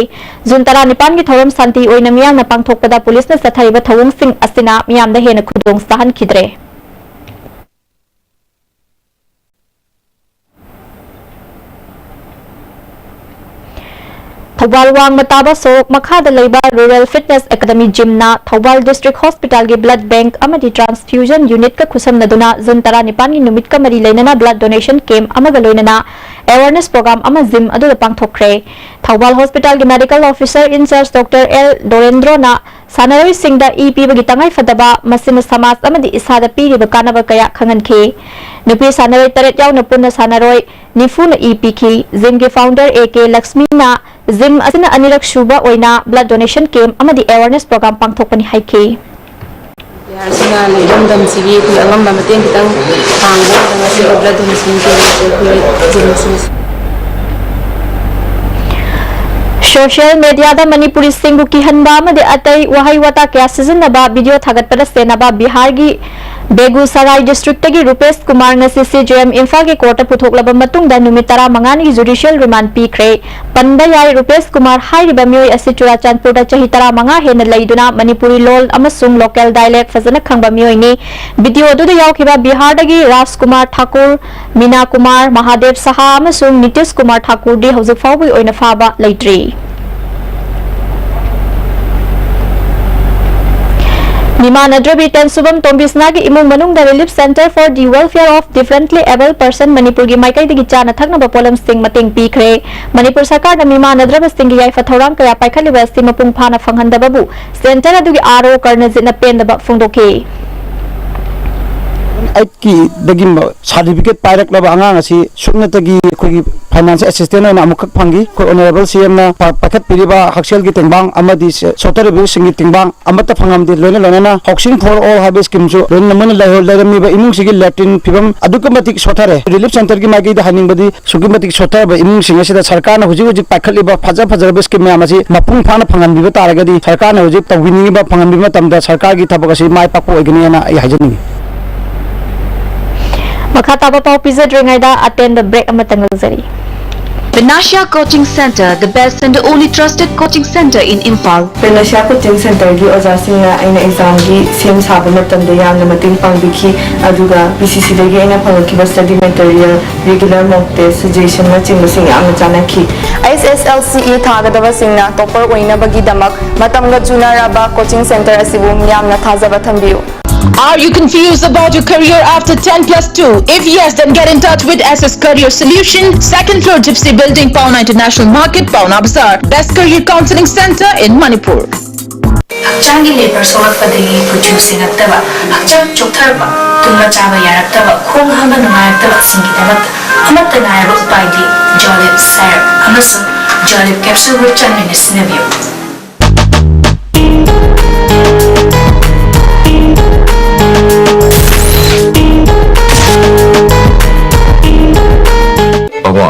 ꯖꯨꯟ ꯇꯔꯥꯅꯤꯄꯥꯟꯒꯤ ꯊꯧꯔꯝ ꯁꯥꯟꯇꯤ ꯑꯣꯏꯅ ꯃꯤꯌꯥꯝꯅ ꯄꯥꯡꯊꯣꯛꯄꯗ ꯄꯨꯂꯤꯁꯅ ꯆꯠꯊꯔꯤꯕ ꯊꯧꯑꯣꯡꯁꯤꯡ ꯑꯁꯤꯅ ꯃꯤꯌꯥꯝꯗ ꯍꯦꯟꯅ ꯈꯨꯗꯣꯡ ꯆꯥꯍꯟꯈꯤꯗ꯭ꯔꯦ꯫ ꯊꯧꯕꯥꯜ ꯋꯥꯡꯃ ꯇꯥꯕ ꯁꯣꯔꯣꯛ ꯃꯈꯥꯗ ꯂꯩꯕ Rural Fitness Academy Gymꯅ Thoubal District Hospitalꯒꯤ Blood Bank ꯑꯃꯗꯤ Transfusion Unitꯀ ꯈꯨꯠꯁꯝꯅꯗꯨꯅ June ꯇꯔꯥꯅꯤꯄꯥꯟꯒꯤ ꯅꯨꯃꯤꯠꯀ ꯃꯔꯤ ꯂꯩꯅꯅ blood donation camp ꯑꯃꯒ ꯂꯣꯏꯅꯅ awareness program ꯑꯃ gym ꯑꯗꯨꯗ ꯄꯥꯡꯊꯣꯛꯈ꯭ꯔꯦ꯫ ꯊꯧꯕꯥꯜ Hospitalꯒꯤ Medical Officer in charge Doctor L ꯗꯣꯔꯦꯟꯗ꯭ꯔꯣꯅ ꯁꯥꯟꯅꯔꯣꯏꯁꯤꯡꯗ ꯏ ꯄꯤꯕꯒꯤ ꯇꯉꯥꯏꯐꯗꯕ, ꯃꯁꯤꯅ ꯁꯃꯥꯖ ꯑꯃꯗꯤ ꯏꯁꯥꯗ ꯄꯤꯔꯤꯕ ꯀꯥꯟꯅꯕ ꯀꯌꯥ ꯈꯪꯍꯟꯈꯤ꯫ ꯅꯨꯄꯤ ꯁꯥꯟꯅꯔꯣꯏ ꯇꯔꯦꯠ ꯌꯥꯎꯅ ꯄꯨꯟꯅ ꯁꯥꯟꯅꯔꯣꯏ ꯅꯤꯐꯨꯅ ꯏ ꯄꯤꯈꯤ꯫ Gymꯒꯤ founder A K ꯂꯛꯁꯃꯤꯅ gym ꯑꯁꯤꯅ ꯑꯅꯤꯔꯛ ꯁꯨꯕ ꯑꯣꯏꯅ blood donation camp ꯑꯃꯗꯤ awareness program ꯄꯥꯡꯊꯣꯛꯄꯅꯤ ꯍꯥꯏꯈꯤ꯫ ꯕꯤꯍꯥꯔꯁꯤꯅ ꯂꯩꯕ ꯂꯝꯗꯝꯁꯤꯒꯤ ꯑꯩꯈꯣꯏ ꯑꯉꯝꯕ ꯃꯇꯦꯡ ꯈꯤꯇꯪ ꯄꯥꯡꯕ ꯑꯣꯏꯅ ꯉꯁꯤꯒꯤ blood donation camp ꯑꯁꯤ ꯑꯩꯈꯣꯏ gym ꯑꯁꯤꯅ Social mediaꯗ ꯃꯅꯤꯄꯨꯔꯤꯁꯤꯡꯕꯨ ꯀꯤꯍꯟꯕ ꯑꯃꯗꯤ ꯑꯇꯩ ꯋꯥꯍꯩ ꯋꯥꯇꯥ ꯀꯌꯥ ꯁꯤꯖꯤꯟꯅꯕ video ꯊꯥꯒꯠꯄꯗ ꯁꯦꯟꯅꯕ ꯕꯤꯍꯥꯔꯒꯤ ꯕꯦꯒꯨꯁꯔꯥꯏ districtꯇꯒꯤ ꯔꯨꯄꯦꯁ ꯀꯨꯃꯥꯔ ꯉꯁꯤ C J M ꯏꯝꯐꯥꯜꯒꯤ courtꯇ ꯄꯨꯊꯣꯛꯂꯕ ꯃꯇꯨꯡꯗ ꯅꯨꯃꯤꯠ ꯇꯔꯥꯃꯉꯥꯅꯤꯒꯤ judicial remand ꯄꯤꯈ꯭ꯔꯦ꯫ ꯄꯟꯕ ꯌꯥꯏ, ꯔꯨꯄꯦꯁ ꯀꯨꯃꯥꯔ ꯍꯥꯏꯔꯤꯕ ꯃꯤꯑꯣꯏ ꯑꯁꯤ ꯆꯨꯔꯥꯆꯥꯟꯄꯨꯔꯗ ꯆꯍꯤ ꯇꯔꯥꯃꯉꯥ ꯍꯦꯟꯅ ꯂꯩꯗꯨꯅ ꯃꯅꯤꯄꯨꯔꯤ ꯂꯣꯜ ꯑꯃꯁꯨꯡ local dialect ꯐꯖꯅ ꯈꯪꯕ ꯃꯤꯑꯣꯏꯅꯤ꯫ Video ꯑꯗꯨꯗ ꯌꯥꯎꯈꯤꯕ ꯕꯤꯍꯥꯔꯗꯒꯤ ꯔꯥꯖꯀꯨꯃꯥꯔ ꯊꯥꯀꯨꯔ, ꯃꯤꯅꯥ ꯀꯨꯃꯥꯔ, ꯃꯍꯥꯗꯦꯕ ꯁꯍꯥ ꯑꯃꯁꯨꯡ ꯅꯤꯇꯤꯁ ꯀꯨꯃꯥꯔ ꯊꯥꯀꯨꯔꯗꯤ ꯍꯧꯖꯤꯛ ꯐꯥꯎꯕꯒꯤ ꯑꯣꯏꯅ ꯐꯥꯕ ꯂꯩꯇ꯭ꯔꯤ꯫ ꯃꯤꯃꯥꯟꯅꯗ꯭ꯔꯕꯤ ꯇꯦꯟꯁꯨꯕꯝ ꯇꯣꯝꯕꯤꯁꯅꯥꯒꯤ ꯏꯃꯨꯡ ꯃꯅꯨꯡꯗ Relief Centre for the Welfare of Differently Abled Person ꯃꯅꯤꯄꯨꯔꯒꯤ ꯃꯥꯏꯀꯩꯗꯒꯤ ꯆꯥꯅ ꯊꯛꯅꯕ ꯄꯣꯠꯂꯝꯁꯤꯡ ꯃꯇꯦꯡ ꯄꯤꯈ꯭ꯔꯦ꯫ ꯃꯅꯤꯄꯨꯔ ꯁꯔꯀꯥꯔꯅ ꯃꯤꯃꯥꯟꯅꯗ꯭ꯔꯕꯁꯤꯡꯒꯤ ꯌꯥꯏꯐ ꯊꯧꯔꯥꯡ ꯀꯌꯥ ꯄꯥꯏꯈꯠꯂꯤꯕ ꯑꯁꯤ ꯃꯄꯨꯡ ꯐꯥꯅ ꯐꯪꯍꯟꯗꯕꯕꯨ centre ꯑꯗꯨꯒꯤ R O ꯀꯔꯅꯖꯤꯠꯅ ꯄꯦꯟꯗꯕ ꯐꯣꯡꯗꯣꯛꯈꯤ꯫ ꯑꯩꯠꯀꯤꯗꯒꯤ certificate ꯄꯥꯏꯔꯛꯂꯕ ꯑꯉꯥꯡ ꯑꯁꯤ ꯁꯨꯞꯅꯇꯒꯤ ꯑꯩꯈꯣꯏꯒꯤ financial assistance ꯑꯣꯏꯅ ꯑꯃꯨꯛꯈꯛ ꯐꯪꯈꯤ꯫ ꯑꯩꯈꯣꯏ honourable C M ꯅ ꯄꯥꯏꯈꯠꯄꯤꯔꯤꯕ ꯍꯛꯁꯦꯜꯒꯤ ꯇꯦꯡꯕꯥꯡ ꯑꯃꯗꯤ ꯁꯣꯠꯊꯔꯤꯕꯁꯤꯡꯒꯤ ꯇꯦꯡꯕꯥꯡ ꯑꯃꯠꯇ ꯐꯪꯉꯝꯗꯦ꯫ ꯂꯣꯏꯅ ꯂꯣꯏꯅꯅ Housing for All ꯍꯥꯏꯕ scheme ꯁꯨ ꯂꯣꯏꯅꯅ ꯃꯣꯏꯅ ꯂꯩꯔꯝꯃꯤꯕ ꯏꯃꯨꯡꯁꯤꯒꯤ latrine ꯐꯤꯕꯝ ꯑꯗꯨꯛꯀꯤ ꯃꯇꯤꯛ ꯁꯣꯠꯊꯔꯦ꯫ Relief Centre ꯒꯤ ꯃꯥꯏꯀꯩꯗ ꯍꯥꯏꯅꯤꯡꯕꯗꯤ ꯑꯁꯨꯛꯀꯤ ꯃꯇꯤꯛ ꯁꯣꯠꯊꯔꯕ ꯏꯃꯨꯡꯁꯤꯡ ꯑꯁꯤꯗ ꯁꯔꯀꯥꯔꯅ ꯍꯧꯖꯤꯛ ꯍꯧꯖꯤꯛ ꯄꯥꯏꯈꯠꯂꯤꯕ ꯐꯖ ꯐꯖꯔꯕ scheme ꯃꯌꯥꯝ ꯑꯁꯤ ꯃꯄꯨꯡ ꯐꯥꯅ ꯐꯪꯍꯟꯕꯤꯕ ꯇꯥꯔꯒꯗꯤ ꯁꯔꯀꯥꯔꯅ ꯍꯧꯖꯤꯛ ꯇꯧꯕꯤꯅꯤꯡꯉꯤꯕ ꯐꯪꯍꯟꯕꯤꯕ ꯃꯇꯝꯗ ꯁꯔꯀꯥꯔꯒꯤ ꯊꯕꯛ ꯑꯁꯤ ꯃꯥꯏ ꯄꯥꯛꯄ ꯑꯣꯏꯒꯅꯤ ꯍꯥꯏꯅ ꯑꯩ ꯍꯥꯏꯖꯅꯤꯡꯉꯤ꯫ ꯃꯈꯥ ꯇꯥꯕ ꯄꯥꯎ ꯄꯤꯖꯗ꯭ꯔꯤꯉꯩꯗ ꯑꯇꯦꯟꯕ break ꯑꯃꯇꯪ ꯂꯧꯖꯔꯤ꯫ Panacea Coaching Center, the best and only trusted coaching center in Imphal. Panacea Coaching Center ꯒꯤ ꯑꯣꯖꯥꯁꯤꯡꯅ ꯑꯩꯅ exam ꯒꯤ ꯁꯦꯝ ꯁꯥꯕ ꯃꯇꯝꯗ ꯌꯥꯝꯅ ꯃꯇꯦꯡ ꯄꯥꯡꯕꯤꯈꯤ, ꯑꯗꯨꯒ P C C ꯗꯒꯤ ꯑꯩꯅ ꯐꯪꯂꯛꯈꯤꯕ study material, regular mock test, suggestion ꯅꯆꯤꯡꯕꯁꯤꯡ ꯌꯥꯝꯅ ꯆꯥꯟꯅꯈꯤ꯫ ꯑꯩ ꯑꯦꯁ ꯑꯦꯜ ꯁꯤ ꯏ ꯊꯥꯒꯗꯕꯁꯤꯡꯅ ꯇꯣꯄꯔ ꯑꯣꯏꯅꯕꯒꯤꯗꯃꯛ ꯃꯇꯝꯒ ꯆꯨꯅꯔꯕ ꯀꯣꯆꯤꯡ ꯁꯦꯟꯇꯔ ꯑꯁꯤꯕꯨ ꯃꯤꯌꯥꯝꯅ ꯊꯥꯖꯕ ꯊꯝꯕꯤꯌꯨ꯫ Are you confused about your career after ten plus two? If yes, then get in touch with S S Career Solution, second floor Gypsy Building, Paona International Market, Paona Bazaar. Best career counseling center in Manipur. ꯍꯛꯆꯥꯡꯒꯤ labour ꯁꯣꯛꯂꯛꯄꯗꯒꯤ ꯀꯨꯆꯨ ꯁꯦꯡꯉꯛꯇꯕ, ꯍꯛꯆꯥꯡ ꯆꯣꯛꯊꯔꯛꯄ, ꯇꯨꯝꯕ ꯆꯥꯕ ꯌꯥꯔꯛꯇꯕ, ꯈꯣꯡ ꯍꯥꯝꯕ ꯅꯨꯡꯉꯥꯏꯔꯛꯇꯕꯁꯤꯡꯒꯤꯗꯃꯛꯇ ꯑꯃꯠꯇ ꯉꯥꯏꯔꯕ ꯎꯄꯥꯏꯗꯤ ꯖꯣꯂꯤꯞ ꯁꯥꯏꯔꯞ ꯑꯃꯁꯨꯡ ꯖꯣꯂꯤꯞ ꯀꯦꯞꯁꯨꯜꯕꯨ ꯆꯥꯡ ꯅꯥꯏꯅ ꯁꯤꯖꯤꯟꯅꯕꯤꯌꯨ꯫ ꯕꯥꯕꯣ,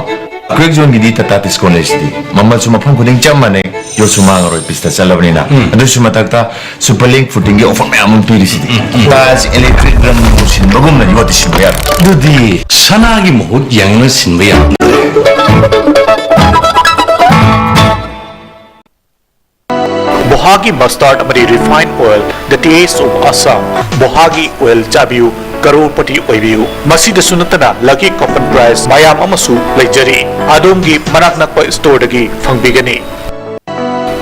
ꯀ꯭ꯔꯦꯛ ꯖꯣꯟꯒꯤꯗꯤ ꯇꯥꯇꯥ ꯇꯤꯁꯀꯣꯟ ꯂꯩꯁꯤꯗꯤ꯫ ꯃꯃꯜꯁꯨ ꯃꯐꯝ ꯈꯨꯗꯤꯡ ꯆꯞ ꯃꯥꯟꯅꯩ, ꯌꯣꯠꯁꯨ ꯃꯥꯡꯉꯔꯣꯏ ꯄꯤꯁꯇ ꯆꯠꯂꯕꯅꯤꯅ꯫ ꯎꯝ꯫ ꯑꯗꯨꯁꯨ ꯃꯊꯛꯇ ꯁꯨꯄꯔ ꯂꯤꯡ ꯐꯨꯇꯤꯡꯒꯤ ꯑꯣꯐꯔ ꯃꯌꯥꯝ ꯑꯃ ꯄꯤꯔꯤꯁꯤꯗꯤ꯫ ꯎꯝ, ꯎꯝ꯫ ꯇꯥꯏꯜꯁ ꯏꯂꯦꯛꯇ꯭ꯔꯤꯛ ꯗ꯭ꯔꯝ ꯁꯤꯟꯕꯒꯨꯝꯅ ꯌꯣꯠꯇꯤ ꯁꯤꯟꯕ ꯌꯥꯔꯣꯏ꯫ ꯑꯗꯨꯗꯤ ꯁꯅꯥꯒꯤ ꯃꯍꯨꯠ ꯌꯦꯡꯂꯒ ꯁꯤꯟꯕ ꯌꯥꯕ꯫ ꯕꯣꯍꯥꯒꯤ ꯃꯁꯇꯥꯔꯗ ꯑꯃꯗꯤ refine oil, the taste of Assam꯫ ꯕꯣꯍꯥꯒꯤ ꯑꯣꯏꯜ ꯆꯥꯕꯤꯌꯨ, ꯀꯔꯣꯔꯄꯇꯤ ꯑꯣꯏꯕꯤꯌꯨ꯫ ꯃꯁꯤꯗꯁꯨ ꯅꯠꯇꯅ ꯂꯛꯀꯤ ꯀꯣꯄꯟ ꯄ꯭ꯔꯥꯏꯖ ꯃꯌꯥꯝ ꯑꯃꯁꯨ ꯂꯩꯖꯔꯤ꯫ ꯑꯗꯣꯝꯒꯤ ꯃꯅꯥꯛ ꯅꯛꯄ ꯁ꯭ꯇꯣꯔꯗꯒꯤ ꯐꯪꯕꯤꯒꯅꯤ꯫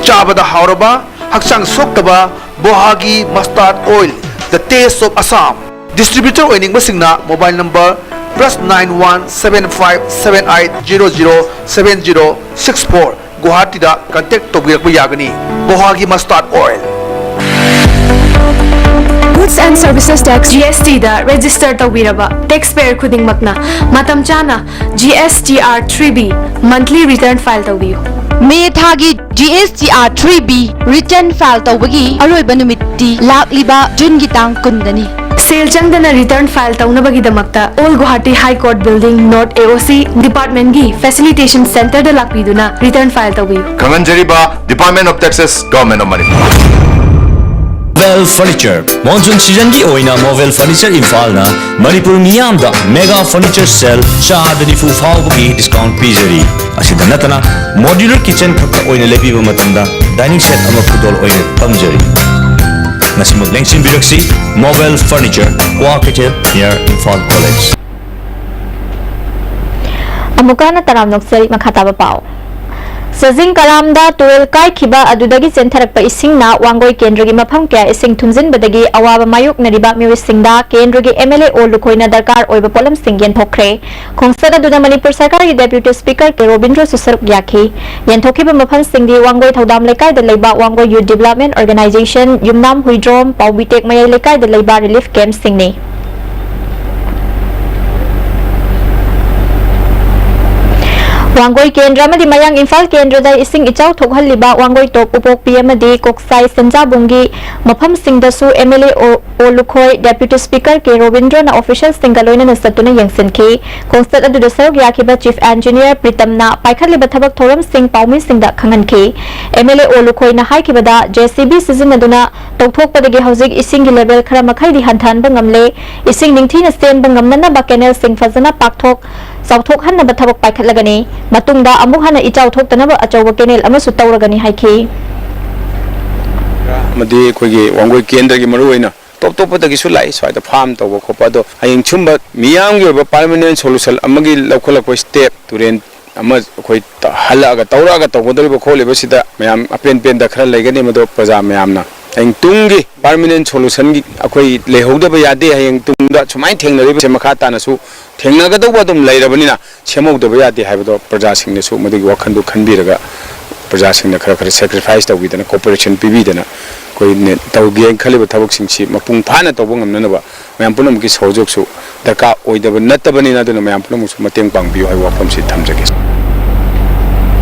ꯆꯥꯕꯗ ꯍꯥꯎꯔꯕ, ꯍꯛꯆꯥꯡ ꯁꯣꯛꯇꯕ ꯕꯣꯍꯥꯒꯤ ꯃꯁꯇꯥꯔꯗ oil, the taste of Assam꯫ Distributor ꯑꯣꯏꯅꯤꯡꯕꯁꯤꯡꯅ mobile number plus nine one seven five seven eight zero zero seven zero six four, ꯒꯨꯋꯥꯍꯥꯇꯤꯗ ꯀꯟꯇꯦꯛ ꯇꯧꯕꯤꯔꯛꯄ ꯌꯥꯒꯅꯤ꯫ ꯕꯣꯍꯥꯒꯤ ꯃꯁꯇꯥꯔꯗ oil. Goods and Services Tax, G S T ꯗ ꯔꯦꯖꯤꯁꯇꯔ ꯇꯧꯕꯤꯔꯕ tax payer ꯈꯨꯗꯤꯡꯃꯛꯅ ꯃꯇꯝ ꯆꯥꯅ G S T R three B monthly return file ꯇꯧꯕꯤꯌꯨ꯫ ꯃꯦ ꯊꯥꯒꯤ G S T R three B return file ꯇꯧꯕꯒꯤ ꯑꯔꯣꯏꯕ ꯅꯨꯃꯤꯠꯇꯤ ꯂꯥꯛꯂꯤꯕ ꯖꯨꯟꯒꯤ ꯇꯥꯡ ꯀꯨꯟꯗꯅꯤ꯫ ꯁꯦꯜ ꯆꯪꯗꯅ ꯔꯤꯇꯔꯟ ꯐꯥꯏꯜ ꯇꯧꯅꯕꯒꯤꯗꯃꯛꯇ All Guwahati High Court Building, North A O C Department ꯒꯤ Facilitation Center ꯗ ꯂꯥꯛꯄꯤꯗꯨꯅ ꯔꯤꯇꯔꯟ ꯐꯥꯏꯜ ꯇꯧꯕꯤꯌꯨ꯫ ꯈꯪꯍꯟꯖꯔꯤꯕ, Department of Taxes, Government of Manipur꯫ Mobile furniture. Monsoon ꯁꯤꯖꯟꯒꯤ ꯑꯣꯏꯅ ꯃꯣꯕꯦꯜ ꯐꯔꯅꯤꯆꯔ ꯏꯝꯐꯥꯜꯅ ꯃꯅꯤꯄꯨꯔ ꯃꯤꯌꯥꯝꯗ ꯃꯦꯒꯥ ꯐꯔꯅꯤꯆꯔ ꯁꯦꯜ ꯆꯥꯗ ꯅꯤꯐꯨ ꯐꯥꯎꯕꯒꯤ ꯗꯤꯁꯀꯥꯎꯟ ꯄꯤꯖꯔꯤ꯫ ꯑꯁꯤꯗ ꯅꯠꯇꯅ ꯃꯣꯗ꯭ꯌꯨꯂꯔ ꯀꯤꯆꯟ ꯈꯛꯇ ꯑꯣꯏꯅ ꯂꯩꯕꯤꯕ ꯃꯇꯝꯗ ꯗꯥꯏꯅꯤꯡ ꯁꯦꯠ ꯑꯃ ꯈꯨꯗꯣꯜ ꯑꯣꯏꯅ ꯇꯝꯖꯔꯤ꯫ ꯉꯁꯤꯃꯛ ꯂꯦꯡꯁꯤꯟꯕꯤꯔꯛꯁꯤ, ꯃꯣꯕꯦꯜ ꯐꯔꯅꯤꯆꯔ, ꯀ꯭ꯋꯥ ꯀꯩꯊꯦꯜ, near ꯏꯝꯐꯥꯜ ꯀꯣꯂꯦꯖ꯫ ꯑꯃꯨꯛꯀ ꯍꯟꯅ ꯇꯔꯥꯝꯅ ꯑꯣꯛꯆꯔꯤ꯫ ꯃꯈꯥ ꯇꯥꯕ ꯄꯥꯎ꯫ ꯁꯖꯤꯡ ꯀꯔꯥꯝꯗ ꯇꯨꯔꯦꯜ ꯀꯥꯏꯈꯤꯕ ꯑꯗꯨꯗꯒꯤ ꯆꯦꯟꯊꯔꯛꯄ ꯏꯁꯤꯡꯅ ꯋꯥꯡꯒꯣꯏ ꯀꯦꯟꯗ꯭ꯔꯒꯤ ꯃꯐꯝ ꯀꯌꯥ ꯏꯁꯤꯡ ꯊꯨꯝꯖꯤꯟꯕꯗꯒꯤ ꯑꯋꯥꯕ ꯃꯥꯌꯣꯛꯅꯔꯤꯕ ꯃꯤꯑꯣꯏꯁꯤꯡꯗ ꯀꯦꯟꯗ꯭ꯔꯒꯤ ꯑꯦꯝ ꯑꯦꯜ ꯑꯦ ꯑꯣ ꯂꯨꯈꯣꯏꯅ ꯗꯔꯀꯥꯔ ꯑꯣꯏꯕ ꯄꯣꯠꯂꯝꯁꯤꯡ ꯌꯦꯟꯊꯣꯛꯈ꯭ꯔꯦ꯫ ꯈꯣꯡꯆꯠ ꯑꯗꯨꯗ ꯃꯅꯤꯄꯨꯔ ꯁꯔꯀꯥꯔꯒꯤ ꯗꯦꯄ꯭ꯌꯨꯇꯤ ꯁ꯭ꯄꯤꯀꯔ ꯀꯦ ꯔꯣꯕꯤꯟꯗ꯭ꯔꯣꯁꯨ ꯁꯔꯨꯛ ꯌꯥꯈꯤ꯫ ꯌꯦꯟꯊꯣꯛꯈꯤꯕ ꯃꯐꯝꯁꯤꯡꯗꯤ ꯋꯥꯡꯒꯣꯏ ꯊꯧꯗꯥꯝ ꯂꯩꯀꯥꯏꯗ ꯂꯩꯕ ꯋꯥꯡꯒꯣꯏ ꯌꯨꯠ ꯗꯤꯕ꯭ꯂꯞꯃꯦꯟ ꯑꯣꯔꯒꯅꯥꯏꯖꯦꯁꯟ, ꯌꯨꯝꯅꯥꯝ ꯍꯨꯏꯗ꯭ꯔꯣꯝ, ꯄꯥꯎꯕꯤꯇꯦꯛ ꯃꯌꯥꯏ ꯂꯩꯀꯥꯏꯗ ꯂꯩꯕ ꯔꯤꯂꯤꯐ ꯀꯦꯝꯞꯁꯤꯡꯅꯤ꯫ ꯋꯥꯡꯒꯣꯏ ꯀꯦꯟꯗ꯭ꯔ ꯑꯃꯗꯤ ꯃꯌꯥꯡ ꯏꯝꯐꯥꯜ ꯀꯦꯟꯗ꯭ꯔꯗ ꯏꯁꯤꯡ ꯏꯆꯥꯎ ꯊꯣꯛꯍꯜꯂꯤꯕ ꯋꯥꯡꯒꯣꯏ ꯇꯣꯞ, ꯎꯄꯣꯛꯄꯤ ꯑꯃꯗꯤ ꯀꯣꯛꯆꯥꯏ ꯁꯦꯟꯖꯥꯕꯨꯡꯒꯤ ꯃꯐꯝꯁꯤꯡꯗꯁꯨ ꯑꯦꯝ ꯑꯦꯜ ꯑꯦ ꯑꯣ, ꯑꯣ ꯂꯨꯈꯣꯏ, ꯗꯦꯄ꯭ꯌꯨꯇꯤ ꯁ꯭ꯄꯤꯀꯔ ꯀꯦ ꯔꯣꯕꯤꯟꯗ꯭ꯔꯣꯅ ꯑꯣꯐꯤꯁꯤꯌꯦꯜꯁꯤꯡꯒ ꯂꯣꯏꯅꯅ ꯆꯠꯇꯨꯅ ꯌꯦꯡꯁꯤꯟꯈꯤ꯫ ꯈꯣꯡꯆꯠ ꯑꯗꯨꯗ ꯁꯔꯨꯛ ꯌꯥꯈꯤꯕ ꯆꯤꯐ ꯏꯟꯖꯤꯅꯤꯌꯔ ꯄ꯭ꯔꯤꯇꯝꯅ ꯄꯥꯏꯈꯠꯂꯤꯕ ꯊꯕꯛ ꯊꯧꯔꯝꯁꯤꯡ ꯄꯥꯎꯃꯤꯁꯤꯡꯗ ꯈꯪꯍꯟꯈꯤ꯫ ꯑꯦꯝ ꯑꯦꯜ ꯑꯦ ꯑꯣ ꯂꯨꯈꯣꯏꯅ ꯍꯥꯏꯈꯤꯕꯗ, ꯖꯦ ꯁꯤ ꯕꯤ ꯁꯤꯖꯤꯟꯅꯗꯨꯅ ꯇꯧꯊꯣꯛꯄꯗꯒꯤ ꯍꯧꯖꯤꯛ ꯏꯁꯤꯡꯒꯤ ꯂꯦꯚꯦꯜ ꯈꯔ ꯃꯈꯩꯗꯤ ꯍꯟꯊꯍꯟꯕ ꯉꯝꯂꯦ꯫ ꯏꯁꯤꯡ ꯅꯤꯡꯊꯤꯅ ꯆꯦꯟꯕ ꯉꯝꯅꯅꯕ ꯀꯦꯅꯦꯜꯁꯤꯡ ꯐꯖꯅ ꯄꯥꯛꯊꯣꯛ ꯆꯥꯎꯊꯣꯛꯍꯟꯅꯕ ꯊꯕꯛ ꯄꯥꯏꯈꯠꯂꯒꯅꯤ꯫ ꯃꯇꯨꯡꯗ ꯑꯃꯨꯛ ꯍꯟꯅ ꯏꯆꯥꯎ ꯊꯣꯛꯇꯅꯕ ꯑꯆꯧꯕ ꯀꯦꯅꯦꯜ ꯑꯃꯁꯨ ꯇꯧꯔꯒꯅꯤ ꯍꯥꯏꯈꯤ꯫ ꯑꯃꯗꯤ ꯑꯩꯈꯣꯏꯒꯤ ꯋꯥꯡꯒꯣꯏ ꯀꯦꯟꯗ꯭ꯔꯒꯤ ꯃꯔꯨꯑꯣꯏꯅ ꯇꯣꯞ ꯇꯣꯞꯄꯗꯒꯤꯁꯨ ꯂꯥꯛꯏ, ꯁ꯭ꯋꯥꯏꯗ ꯐꯥꯔꯝ ꯇꯧꯕ ꯈꯣꯠꯄ꯫ ꯑꯗꯣ ꯍꯌꯦꯡ ꯁꯨꯝꯕ ꯃꯤꯌꯥꯝꯒꯤ ꯑꯣꯏꯕ ꯄꯔꯃꯅꯦꯟ ꯁꯣꯂꯨꯁꯟ ꯑꯃꯒꯤ ꯂꯧꯈꯠꯂꯛꯄ ꯁ꯭ꯇꯦꯞ, ꯇꯨꯔꯦꯟ ꯑꯃ ꯑꯩꯈꯣꯏ ꯇ-, ꯍꯜꯂꯛꯑꯒ ꯇꯧꯔꯛꯑꯒ ꯇꯧꯒꯗꯧꯔꯤꯕ ꯈꯣꯠꯂꯤꯕꯁꯤꯗ ꯃꯌꯥꯝ ꯑꯄꯦꯟ ꯄꯦꯟꯗ ꯈꯔ ꯂꯩꯒꯅꯤ, ꯃꯗꯨ ꯄ꯭ꯔꯖꯥ ꯃꯌꯥꯝꯅ ꯍꯌꯦꯡ ꯇꯨꯡꯒꯤ ꯄꯔꯃꯅꯦꯟ ꯁꯣꯂꯨꯁꯟꯒꯤ ꯑꯩꯈꯣꯏ ꯂꯩꯍꯧꯗꯕ ꯌꯥꯗꯦ꯫ ꯍꯌꯦꯡ ꯇꯨꯡꯗ ꯁꯨꯃꯥꯏꯅ ꯊꯦꯡꯅꯔꯤꯕꯁꯦ ꯃꯈꯥ ꯇꯥꯅꯁꯨ ꯊꯦꯡꯅꯒꯗꯧꯕ ꯑꯗꯨꯝ ꯂꯩꯔꯕꯅꯤꯅ, ꯁꯦꯝꯍꯧꯗꯕ ꯌꯥꯗꯦ ꯍꯥꯏꯕꯗꯣ ꯄ꯭ꯔꯖꯥꯁꯤꯡꯅꯁꯨ ꯃꯗꯨꯒꯤ ꯋꯥꯈꯜꯗꯨ ꯈꯟꯕꯤꯔꯒ, ꯄ꯭ꯔꯖꯥꯁꯤꯡꯅ ꯈꯔ ꯈꯔ ꯁꯦꯀ꯭ꯔꯤꯐꯥꯏꯁ ꯇꯧꯕꯤꯗꯅ, ꯀꯣꯑꯣꯄꯔꯦꯁꯟ ꯄꯤꯕꯤꯗꯅ, ꯑꯩꯈꯣꯏꯅ ꯇꯧꯒꯦꯅ ꯈꯜꯂꯤꯕ ꯊꯕꯛꯁꯤꯡꯁꯤ ꯃꯄꯨꯡ ꯐꯥꯅ ꯇꯧꯕ ꯉꯝꯅꯅꯕ ꯃꯌꯥꯝ ꯄꯨꯝꯅꯃꯛꯀꯤ ꯁꯍꯣꯖꯣꯒꯁꯨ ꯗꯔꯀꯥꯔ ꯑꯣꯏꯗꯕ ꯅꯠꯇꯕꯅꯤꯅ, ꯑꯗꯨꯅ ꯃꯌꯥꯝ ꯄꯨꯝꯅꯃꯛꯁꯨ ꯃꯇꯦꯡ ꯄꯥꯡꯕꯤꯌꯨ ꯍꯥꯏꯕ ꯋꯥꯐꯝꯁꯤ ꯊꯝꯖꯒꯦ꯫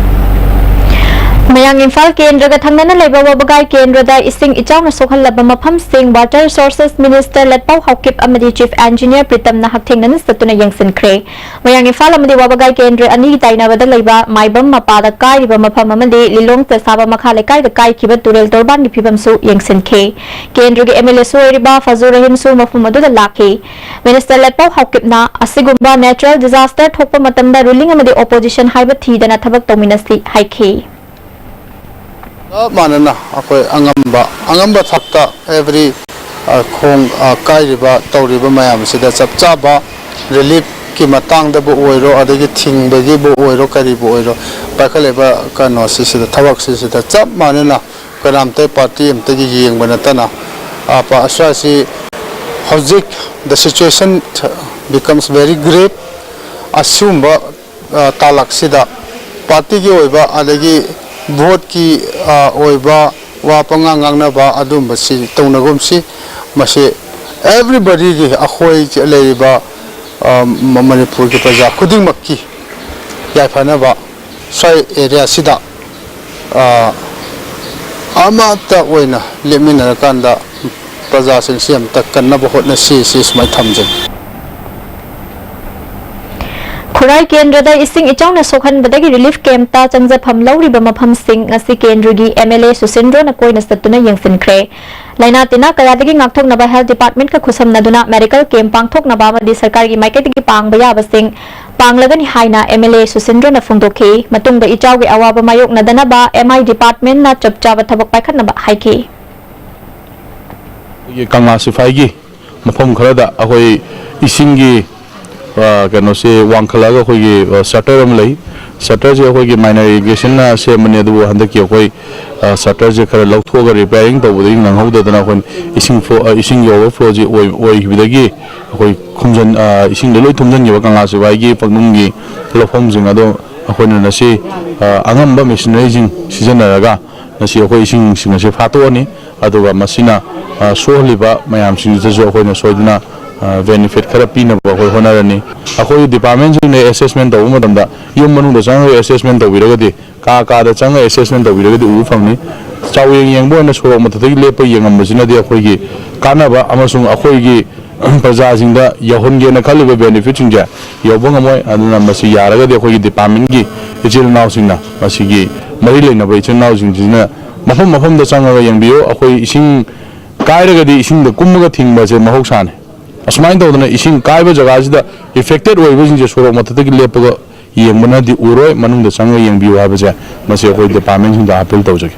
ꯃꯌꯥꯡ ꯏꯝꯐꯥꯜ ꯀꯦꯟꯗ꯭ꯔꯒ ꯊꯪꯅꯅ ꯂꯩꯕ ꯋꯥꯕꯒꯥꯏ ꯀꯦꯟꯗ꯭ꯔꯗ ꯏꯁꯤꯡ ꯏꯆꯥꯎꯅ ꯁꯣꯛꯍꯜꯂꯕ ꯃꯐꯝꯁꯤꯡ ꯋꯥꯇꯔ ꯔꯤꯁꯣꯔꯁꯦꯁ ꯃꯤꯅꯤꯁꯇꯔ ꯂꯦꯠꯄꯥꯎ ꯍꯥꯎꯀꯤꯞ ꯑꯃꯗꯤ ꯆꯤꯐ ꯏꯟꯖꯤꯅꯤꯌꯔ ꯄ꯭ꯔꯤꯇꯝꯅ ꯍꯛꯊꯦꯡꯅꯅ ꯆꯠꯇꯨꯅ ꯌꯦꯡꯁꯤꯟꯈ꯭ꯔꯦ꯫ ꯃꯌꯥꯡ ꯏꯝꯐꯥꯜ ꯑꯃꯗꯤ ꯋꯥꯕꯒꯥꯏ ꯀꯦꯟꯗ꯭ꯔ ꯑꯅꯤꯒꯤ ꯇꯥꯏꯅꯕꯗ ꯂꯩꯕ ꯃꯥꯏꯕꯝ ꯃꯄꯥꯗ ꯀꯥꯏꯔꯤꯕ ꯃꯐꯝ ꯑꯃꯗꯤ ꯂꯤꯂꯣꯡ ꯆꯦꯁꯥꯕ ꯃꯈꯥ ꯂꯩꯀꯥꯏꯗ ꯀꯥꯏꯈꯤꯕ ꯇꯨꯔꯦꯜ ꯇꯣꯔꯕꯥꯟꯒꯤ ꯐꯤꯕꯝꯁꯨ ꯌꯦꯡꯁꯤꯟꯈꯤ꯫ ꯀꯦꯟꯗ꯭ꯔꯒꯤ ꯑꯦꯝ ꯑꯦꯜ ꯑꯦꯁꯨ ꯑꯣꯏꯔꯤꯕ ꯐꯖꯨ ꯔꯍꯤꯝꯁꯨ ꯃꯐꯝ ꯑꯗꯨꯗ ꯂꯥꯛꯈꯤ꯫ ꯃꯤꯅꯤꯁꯇꯔ ꯂꯦꯠꯄꯥꯎ ꯍꯥꯎꯀꯤꯞꯅ ꯑꯁꯤꯒꯨꯝꯕ ꯅꯦꯆꯔꯦꯜ ꯗꯤꯖꯥꯁꯇꯔ ꯊꯣꯛꯄ ꯃꯇꯝꯗ ꯔꯨꯂꯤꯡ ꯑꯃꯗꯤ ꯑꯣꯄꯣꯖꯤꯁꯟ ꯍꯥꯏꯕ ꯊꯤꯗꯅ ꯊꯕꯛ ꯇꯧꯃꯤꯟꯅꯁꯤ ꯍꯥꯏꯈꯤ꯫ ꯆꯞ ꯃꯥꯟꯅꯅ ꯑꯩꯈꯣꯏ ꯑꯉꯝꯕ, ꯑꯉꯝꯕ ꯊꯥꯛꯇ ꯑꯦꯚ꯭ꯔꯤ, ꯑ, ꯈꯣꯡ, ꯑ, ꯀꯥꯏꯔꯤꯕ, ꯇꯧꯔꯤꯕ ꯃꯌꯥꯝ ꯑꯁꯤꯗ ꯆꯞ ꯆꯥꯕ ꯔꯤꯂꯤꯐ ꯀꯤ ꯃꯇꯥꯡꯗꯕꯨ ꯑꯣꯏꯔꯣ, ꯑꯗꯒꯤ ꯊꯤꯡꯕꯒꯤꯕꯨ ꯑꯣꯏꯔꯣ, ꯀꯔꯤꯕꯨ ꯑꯣꯏꯔꯣ, ꯄꯥꯏꯈꯠꯂꯤꯕ ꯀꯩꯅꯣꯁꯤꯁꯤꯗ, ꯊꯕꯛꯁꯤꯁꯤꯗ ꯆꯞ ꯃꯥꯟꯅꯅ ꯀꯅꯥꯝꯇ ꯄꯥꯔꯇꯤ ꯑꯃꯠꯇꯒꯤ ꯌꯦꯡꯕ ꯅꯠꯇꯅ, ꯑ, ꯄ-, ꯑꯁ꯭ꯋꯥꯏꯁꯤ ꯍꯧꯖꯤꯛ the situation becomes very grave꯫ ꯑꯁꯤꯒꯨꯝꯕ, ꯑ, ꯇꯥꯂꯛꯁꯤꯗ ꯄꯥꯔꯇꯤꯒꯤ ꯑꯣꯏꯕ ꯑꯗꯒꯤ ꯚꯣꯠꯀꯤ, ꯑ, ꯑꯣꯏꯕ ꯋꯥ ꯄꯉꯥꯡ ꯉꯥꯡꯅꯕ ꯑꯗꯨꯝꯕꯁꯤ ꯇꯧꯅꯒꯨꯝꯁꯤ꯫ ꯃꯁꯤ everybodyꯒꯤ, ꯑꯩꯈꯣꯏ ꯂꯩꯔꯤꯕ, ꯑ, ꯃ-, ꯃꯅꯤꯄꯨꯔꯒꯤ ꯄ꯭ꯔꯖꯥ ꯈꯨꯗꯤꯡꯃꯛꯀꯤ ꯌꯥꯏꯐꯅꯕ ꯁ꯭ꯋꯥꯏ ꯑꯦꯔꯤꯌꯥꯁꯤꯗ, ꯑ, ꯑꯃꯠꯇ ꯑꯣꯏꯅ ꯂꯦꯞꯃꯤꯟꯅꯔꯀꯥꯟꯗ ꯄ꯭ꯔꯖꯥꯁꯤꯡꯁꯤ ꯑꯃꯇ ꯀꯟꯅꯕ ꯍꯣꯠꯅꯁꯤ, ꯁꯤ ꯁꯨꯃꯥꯏꯅ ꯊꯝꯖꯒꯦ꯫ ꯈꯨꯔꯥꯏ ꯀꯦꯟꯗ꯭ꯔꯗ ꯏꯁꯤꯡ ꯏꯆꯥꯎꯅ ꯁꯣꯛꯍꯟꯕꯗꯒꯤ ꯔꯤꯂꯤꯐ ꯀꯦꯝꯞꯇ ꯆꯪꯖꯐꯝ ꯂꯧꯔꯤꯕ ꯃꯐꯝꯁꯤꯡ ꯉꯁꯤ ꯀꯦꯟꯗ꯭ꯔꯒꯤ ꯑꯦꯝ ꯑꯦꯜ ꯑꯦ ꯁꯨꯁꯤꯟꯗ꯭ꯔꯣꯅ ꯀꯣꯏꯅ ꯆꯠꯇꯨꯅ ꯌꯦꯡꯁꯤꯟꯈ꯭ꯔꯦ꯫ ꯂꯥꯏꯅꯥ ꯇꯤꯟꯅꯥ ꯀꯌꯥꯗꯒꯤ ꯉꯥꯛꯊꯣꯛꯅꯕ ꯍꯦꯜꯊ ꯗꯤꯄꯥꯔꯠꯃꯦꯟꯠꯀ ꯈꯨꯠꯁꯝꯅꯗꯨꯅ ꯃꯦꯗꯤꯀꯦꯜ ꯀꯦꯝꯞ ꯄꯥꯡꯊꯣꯛꯅꯕ ꯑꯃꯗꯤ ꯁꯔꯀꯥꯔꯒꯤ ꯃꯥꯏꯀꯩꯗꯒꯤ ꯄꯥꯡꯕ ꯌꯥꯕꯁꯤꯡ ꯄꯥꯡꯂꯒꯅꯤ ꯍꯥꯏꯅ ꯑꯦꯝ ꯑꯦꯜ ꯑꯦ ꯁꯨꯁꯤꯟꯗ꯭ꯔꯣꯅ ꯐꯣꯡꯗꯣꯛꯈꯤ꯫ ꯃꯇꯨꯡꯗ ꯏꯆꯥꯎꯒꯤ ꯑꯋꯥꯕ ꯃꯥꯌꯣꯛꯅꯗꯅꯕ ꯑꯦꯝ ꯑꯥꯏ ꯗꯤꯄꯥꯔꯠꯃꯦꯟꯠꯅ ꯆꯞ ꯆꯥꯕ ꯊꯕꯛ ꯄꯥꯏꯈꯠꯅꯕ ꯍꯥꯏꯈꯤ꯫ ꯑꯩꯈꯣꯏꯒꯤ ꯀꯪꯂꯥ ꯁꯤꯐꯥꯏꯒꯤ ꯃꯐꯝ ꯈꯔꯗ ꯑꯩꯈꯣꯏ ꯏꯁꯤꯡꯒꯤ, ꯑ, ꯀꯩꯅꯣꯁꯦ ꯋꯥꯡꯈꯠꯂꯛꯑꯒ ꯑꯩꯈꯣꯏꯒꯤ, ꯑ, ꯁꯇꯔ ꯑꯃ ꯂꯩ꯫ ꯁꯇꯔꯁꯦ ꯑꯩꯈꯣꯏꯒꯤ ꯃꯥꯏꯅꯔ ꯏꯔꯤꯒꯦꯁꯟꯅ ꯁꯦꯝꯕꯅꯦ, ꯑꯗꯨꯕꯨ ꯍꯟꯗꯛꯀꯤ ꯑꯩꯈꯣꯏ, ꯑ, ꯁꯇꯔꯁꯦ ꯈꯔ ꯂꯧꯊꯣꯛꯑꯒ ꯔꯤꯄꯦꯌꯥꯔꯤꯡ ꯇꯧꯕꯗꯒꯤ ꯅꯪꯍꯧꯗꯗꯅ ꯑꯩꯈꯣꯏ ꯏꯁꯤꯡ ꯐ꯭ꯂꯣ, ꯑ, ꯏꯁꯤꯡꯒꯤ ꯑꯣꯚꯔꯐ꯭ꯂꯣꯁꯤ ꯑꯣꯏ-, ꯑꯣꯏꯈꯤꯕꯗꯒꯤ ꯑꯩꯈꯣꯏ ꯈꯨꯝꯖꯟ-, ꯑ, ꯏꯁꯤꯡꯗ ꯂꯣꯏ ꯊꯨꯝꯖꯤꯟꯈꯤꯕ ꯀꯪꯂꯥ ꯁꯤꯐꯥꯏꯒꯤ ꯄꯛꯅꯨꯡꯒꯤ ꯂꯧꯐꯝꯁꯤꯡ ꯑꯗꯣ ꯑꯩꯈꯣꯏꯅ ꯉꯁꯤ, ꯑ, ꯑꯉꯝꯕ ꯃꯦꯁꯤꯅꯔꯤꯁꯤꯡ ꯁꯤꯖꯤꯟꯅꯔꯒ ꯉꯁꯤ ꯑꯩꯈꯣꯏ ꯏꯁꯤꯡꯁꯤꯡ ꯑꯁꯤ ꯐꯥꯠꯇꯣꯛꯑꯅꯤ꯫ ꯑꯗꯨꯒ ꯃꯁꯤꯅ, ꯑ, ꯁꯣꯛꯍꯜꯂꯤꯕ ꯃꯌꯥꯝꯁꯤꯡꯁꯤꯗꯁꯨ ꯑꯩꯈꯣꯏꯅ ꯁꯣꯏꯗꯅ, ꯑ, ꯕꯦꯅꯤꯐꯤꯠ ꯈꯔ ꯄꯤꯅꯕ ꯑꯩꯈꯣꯏ ꯍꯣꯠꯅꯔꯅꯤ꯫ ꯑꯩꯈꯣꯏ ꯗꯤꯄꯥꯔꯠꯃꯦꯟꯁꯤꯡꯅ ꯑꯦꯁꯦꯁꯃꯦꯟ ꯇꯧꯕ ꯃꯇꯝꯗ ꯌꯨꯝ ꯃꯅꯨꯡꯗ ꯆꯪꯉꯒ ꯑꯦꯁꯦꯁꯃꯦꯟ ꯇꯧꯕꯤꯔꯒꯗꯤ, ꯀꯥ ꯀꯥꯗ ꯆꯪꯉꯒ ꯑꯦꯁꯦꯁꯃꯦꯟ ꯇꯧꯕꯤꯔꯒꯗꯤ ꯎꯕ ꯐꯪꯅꯤ꯫ ꯆꯥꯎꯌꯦꯡ ꯌꯦꯡꯕ ꯑꯣꯏꯅ ꯁꯣꯔꯣꯛ ꯃꯊꯛꯇꯒꯤ ꯂꯦꯞꯄ ꯌꯦꯡꯉꯝꯕꯁꯤꯅꯗꯤ ꯑꯩꯈꯣꯏꯒꯤ ꯀꯥꯟꯅꯕ ꯑꯃꯁꯨꯡ ꯑꯩꯈꯣꯏꯒꯤ ꯄ꯭ꯔꯖꯥꯁꯤꯡꯗ ꯌꯧꯍꯟꯒꯦꯅ ꯈꯜꯂꯤꯕ ꯕꯦꯅꯤꯐꯤꯠꯁꯤꯡꯁꯦ ꯌꯧꯕ ꯉꯝꯃꯣꯏ꯫ ꯑꯗꯨꯅ ꯃꯁꯤ ꯌꯥꯔꯒꯗꯤ ꯑꯩꯈꯣꯏꯒꯤ ꯗꯤꯄꯥꯔꯠꯃꯦꯟꯒꯤ ꯏꯆꯤꯜ ꯏꯅꯥꯎꯁꯤꯡꯅ, ꯃꯁꯤꯒꯤ ꯃꯔꯤ ꯂꯩꯅꯕ ꯏꯆꯤꯜ ꯏꯅꯥꯎꯁꯤꯡꯁꯤꯅ ꯃꯐꯝ ꯃꯐꯝꯗ ꯆꯪꯉꯒ ꯌꯦꯡꯕꯤꯌꯨ꯫ ꯑꯩꯈꯣꯏ ꯏꯁꯤꯡ ꯀꯥꯏꯔꯒꯗꯤ ꯏꯁꯤꯡꯗ ꯀꯨꯝꯃꯒ ꯊꯤꯡꯕꯁꯦ ꯃꯍꯧꯁꯥꯅꯤ꯫ ꯑꯁꯨꯃꯥꯏꯅ ꯇꯧꯗꯅ ꯏꯁꯤꯡ ꯀꯥꯏꯕ ꯖꯒꯥꯁꯤꯗ ꯑꯦꯐꯦꯛꯇꯦꯠ ꯑꯣꯏꯕꯁꯤꯡꯁꯦ ꯁꯣꯔꯣꯛ ꯃꯊꯛꯇꯒꯤ ꯂꯦꯞꯄꯒ ꯌꯦꯡꯕꯅꯗꯤ ꯎꯔꯣꯏ, ꯃꯅꯨꯡꯗ ꯆꯪꯉꯒ ꯌꯦꯡꯕꯤꯌꯨ ꯍꯥꯏꯕꯁꯦ ꯃꯁꯤ ꯑꯩꯈꯣꯏ ꯗꯤꯄꯥꯔꯠꯃꯦꯟꯁꯤꯡꯗ ꯑꯥꯄꯤꯜ ꯇꯧꯖꯒꯦ꯫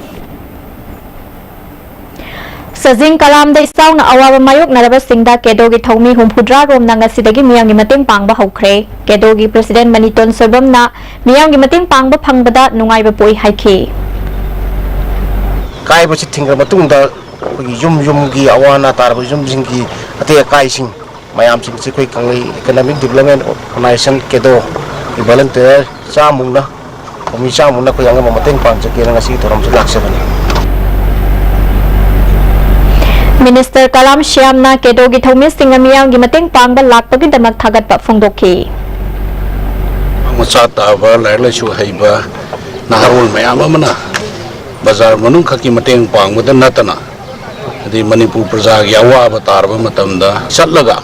ꯆꯥꯖꯤꯡ ꯀꯂꯥꯝꯗ ꯏꯆꯥꯎꯅ ꯑꯋꯥꯕ ꯃꯥꯌꯣꯛꯅꯔꯕꯁꯤꯡꯗ ꯀꯦꯗꯣꯒꯤ ꯊꯧꯃꯤ ꯍꯨꯝꯐꯨꯇꯔꯥ ꯔꯣꯝꯅ ꯉꯁꯤꯗꯒꯤ ꯃꯤꯌꯥꯝꯒꯤ ꯃꯇꯦꯡ ꯄꯥꯡꯕ ꯍꯧꯈ꯭ꯔꯦ꯫ ꯀꯦꯗꯣꯒꯤ ꯄ꯭ꯔꯁꯤꯗꯦꯟ ꯃꯅꯤꯇꯣꯟ ꯁꯣꯏꯕꯝꯅ ꯃꯤꯌꯥꯝꯒꯤ ꯃꯇꯦꯡ ꯄꯥꯡꯕ ꯐꯪꯕꯗ ꯅꯨꯡꯉꯥꯏꯕ ꯄꯣꯛꯏ ꯍꯥꯏꯈꯤ꯫ ꯀꯥꯏꯕꯁꯤ ꯊꯤꯡꯈ꯭ꯔ ꯃꯇꯨꯡꯗ ꯑꯩꯈꯣꯏꯒꯤ ꯌꯨꯝ ꯌꯨꯝꯒꯤ ꯑꯋꯥ ꯑꯅꯥ ꯇꯥꯔꯕ ꯌꯨꯝꯁꯤꯡꯒꯤ ꯑꯇꯦꯛ ꯑꯀꯥꯏꯁꯤꯡ ꯃꯌꯥꯝꯁꯤꯡꯁꯤ ꯑꯩꯈꯣꯏ ꯀꯪꯂꯩ ꯏꯀꯣꯅꯣꯃꯤꯛ ꯗꯤꯕꯂꯞꯃꯦꯟ ꯑꯣꯔꯒꯅꯥꯏꯖꯦꯁꯟ, ꯀꯦꯗꯣꯒꯤ ꯚꯣꯂꯟꯇꯤꯌꯔ ꯆꯥꯝꯃꯨꯛꯅ, ꯃꯤ ꯆꯥꯝꯃꯨꯛꯅ ꯑꯩꯈꯣꯏ ꯑꯉꯝꯕ ꯃꯇꯦꯡ ꯄꯥꯡꯖꯒꯦꯅ ꯉꯁꯤꯒꯤ ꯊꯧꯔꯝꯁꯤ ꯂꯥꯛꯆꯕꯅꯤ꯫ ꯃꯤꯅꯤꯁꯇꯔ ꯀꯂꯥꯝ ꯁ꯭ꯌꯥꯝꯅ ꯀꯦꯗꯣꯒꯤ ꯊꯧꯃꯤꯁꯤꯡꯅ ꯃꯤꯌꯥꯝꯒꯤ ꯃꯇꯦꯡ ꯄꯥꯡꯕ ꯂꯥꯛꯄꯒꯤꯗꯃꯛ ꯊꯥꯒꯠꯄ ꯐꯣꯡꯗꯣꯛꯈꯤ꯫ ꯃꯆꯥ ꯇꯥꯕ, ꯂꯥꯏꯔꯤꯛ ꯂꯥꯏꯁꯨ ꯍꯩꯕ ꯅꯍꯥꯔꯣꯜ ꯃꯌꯥꯝ ꯑꯃꯅ ꯕꯖꯥꯔ ꯃꯅꯨꯡ ꯈꯛꯀꯤ ꯃꯇꯦꯡ ꯄꯥꯡꯕꯗ ꯅꯠꯇꯅ, ꯑꯗꯩ ꯃꯅꯤꯄꯨꯔ ꯄ꯭ꯔꯖꯥꯒꯤ ꯑꯋꯥꯕ ꯇꯥꯔꯕ ꯃꯇꯝꯗ ꯆꯠꯂꯒ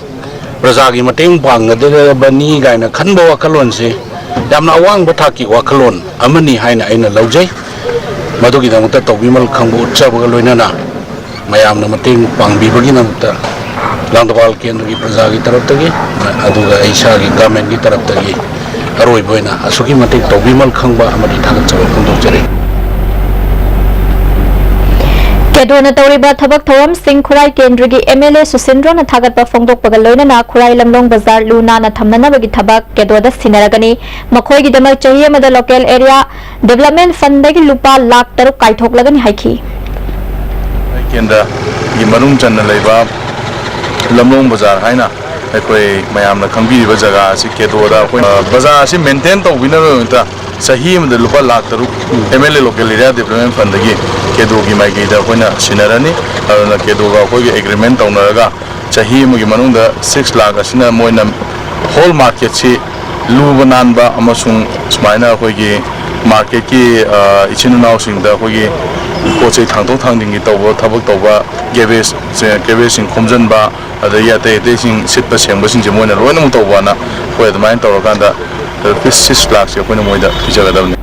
ꯄ꯭ꯔꯖꯥꯒꯤ ꯃꯇꯦꯡ ꯄꯥꯡꯒꯗꯕꯅꯤ ꯀꯥꯏꯅ ꯈꯟꯕ ꯋꯥꯈꯜꯂꯣꯟꯁꯤ ꯌꯥꯝꯅ ꯑꯋꯥꯡꯕ ꯊꯥꯛꯀꯤ ꯋꯥꯈꯜꯂꯣꯟ ꯑꯃꯅꯤ ꯍꯥꯏꯅ ꯑꯩꯅ ꯂꯧꯖꯩ꯫ ꯃꯗꯨꯒꯤꯗꯃꯛꯇ ꯇꯧꯕꯤꯃꯜ ꯈꯪꯕ ꯎꯠꯆꯕꯒ ꯂꯣꯏꯅꯅ ꯃꯌꯥꯝꯅ ꯃꯇꯦꯡ ꯄꯥꯡꯕꯤꯕꯒꯤꯗꯃꯛꯇ ꯂꯥꯡꯗꯕꯥꯜ ꯀꯦꯟꯗ꯭ꯔꯒꯤ ꯄ꯭ꯔꯖꯥꯒꯤ ꯇꯔꯞꯇꯒꯤ, ꯑꯗꯨꯒ ꯑꯩ ꯏꯁꯥꯒꯤ ꯒꯃꯦꯟꯒꯤ ꯇꯔꯞꯇꯒꯤ ꯑꯔꯣꯏꯕ ꯑꯣꯏꯅ ꯑꯁꯨꯛꯀꯤ ꯃꯇꯤꯛ ꯇꯧꯕꯤꯃꯜ ꯈꯪꯕ ꯑꯃꯗꯤ ꯊꯥꯒꯠꯆꯕ ꯐꯣꯡꯗꯣꯛꯆꯔꯤ꯫ ꯀꯦꯗꯣꯅ ꯇꯧꯔꯤꯕ ꯊꯕꯛ ꯊꯧꯔꯝꯁꯤꯡ ꯈꯨꯔꯥꯏ ꯀꯦꯟꯗ꯭ꯔꯒꯤ ꯑꯦꯝ ꯑꯦꯜ ꯑꯦ ꯁꯨꯁꯤꯟꯗ꯭ꯔꯣꯅ ꯊꯥꯒꯠꯄ ꯐꯣꯡꯗꯣꯛꯄꯒ ꯂꯣꯏꯅꯅ ꯈꯨꯔꯥꯏ ꯂꯝꯂꯣꯡ ꯕꯖꯥꯔ ꯂꯨ ꯅꯥꯟꯅ ꯊꯝꯅꯅꯕꯒꯤ ꯊꯕꯛ ꯀꯦꯗꯣꯗ ꯁꯤꯟꯅꯔꯒꯅꯤ꯫ ꯃꯈꯣꯏꯒꯤꯗꯃꯛ ꯆꯍꯤ ꯑꯃꯗ ꯂꯣꯀꯦꯜ ꯑꯦꯔꯤꯌꯥ ꯗꯤꯕꯂꯞꯃꯦꯟ ꯐꯟꯗꯒꯤ ꯂꯨꯄꯥ ꯂꯥꯈ ꯇꯔꯨꯛ ꯀꯥꯏꯊꯣꯛꯂꯒꯅꯤ ꯍꯥꯏꯈꯤ꯫ ꯀꯦꯟꯗ꯭ꯔꯒꯤ ꯃꯅꯨꯡ ꯆꯟꯅ ꯂꯩꯕ ꯂꯝꯂꯣꯡ ꯕꯖꯥꯔ ꯍꯥꯏꯅ ꯑꯩꯈꯣꯏ ꯃꯌꯥꯝꯅ ꯈꯪꯕꯤꯔꯤꯕ ꯖꯒꯥ ꯑꯁꯤ ꯀꯦꯗꯣꯗ ꯑꯩꯈꯣꯏ, ꯑ, ꯕꯖꯥꯔ ꯑꯁꯤ ꯃꯦꯟꯇꯦꯟ ꯇꯧꯕꯤꯅꯕꯒꯤꯗꯃꯛꯇ ꯆꯍꯤ ꯑꯃꯗ ꯂꯨꯄꯥ ꯂꯥꯈ ꯇꯔꯨꯛ M L A local area development ꯐꯟꯗꯒꯤ ꯀꯦꯗꯣꯒꯤ ꯃꯥꯏꯀꯩꯗ ꯑꯩꯈꯣꯏꯅ ꯁꯤꯟꯅꯔꯅꯤ꯫ ꯑꯗꯨꯅ ꯀꯦꯗꯣꯒ ꯑꯩꯈꯣꯏꯒꯤ ꯑꯦꯒ꯭ꯔꯤꯃꯦꯟ ꯇꯧꯅꯔꯒ ꯆꯍꯤ ꯑꯃꯒꯤ ꯃꯅꯨꯡꯗ ꯁꯤꯛꯁ ꯂꯥꯈ ꯑꯁꯤꯅ ꯃꯣꯏꯅ ꯍꯣꯜ ꯃꯥꯔꯀꯦꯠꯁꯤ ꯂꯨꯕ ꯅꯥꯟꯕ ꯑꯃꯁꯨꯡ ꯁꯨꯃꯥꯏꯅ ꯑꯩꯈꯣꯏꯒꯤ ꯃꯥꯔꯀꯦꯠꯀꯤ, ꯑ, ꯏꯆꯤꯟ ꯏꯅꯥꯎꯁꯤꯡꯗ ꯑꯩꯈꯣꯏꯒꯤ ꯄꯣꯠ ꯆꯩ ꯊꯥꯡꯗꯣꯛ ꯊꯥꯡꯖꯤꯟꯒꯤ ꯇꯧꯕ, ꯊꯕꯛ ꯇꯧꯕ, ꯒꯦꯕꯦꯖ, ꯒꯦꯕꯦꯖꯁꯤꯡ ꯈꯣꯝꯖꯤꯟꯕ, ꯑꯗꯒꯤ ꯑꯇꯩ ꯑꯇꯩꯁꯤꯡ ꯁꯤꯠꯄ ꯁꯦꯡꯕꯁꯤꯡꯁꯦ ꯃꯣꯏꯅ ꯂꯣꯏꯅꯃꯛ ꯇꯧꯕꯅ ꯑꯩꯈꯣꯏ ꯑꯗꯨꯃꯥꯏꯅ ꯇꯧꯔꯀꯥꯟꯗ ꯔꯨꯄꯤꯁ ꯁꯤꯛꯁ ꯂꯥꯈꯁꯦ ꯑꯩꯈꯣꯏꯅ ꯃꯣꯏꯗ ꯄꯤꯖꯒꯗꯕꯅꯤ꯫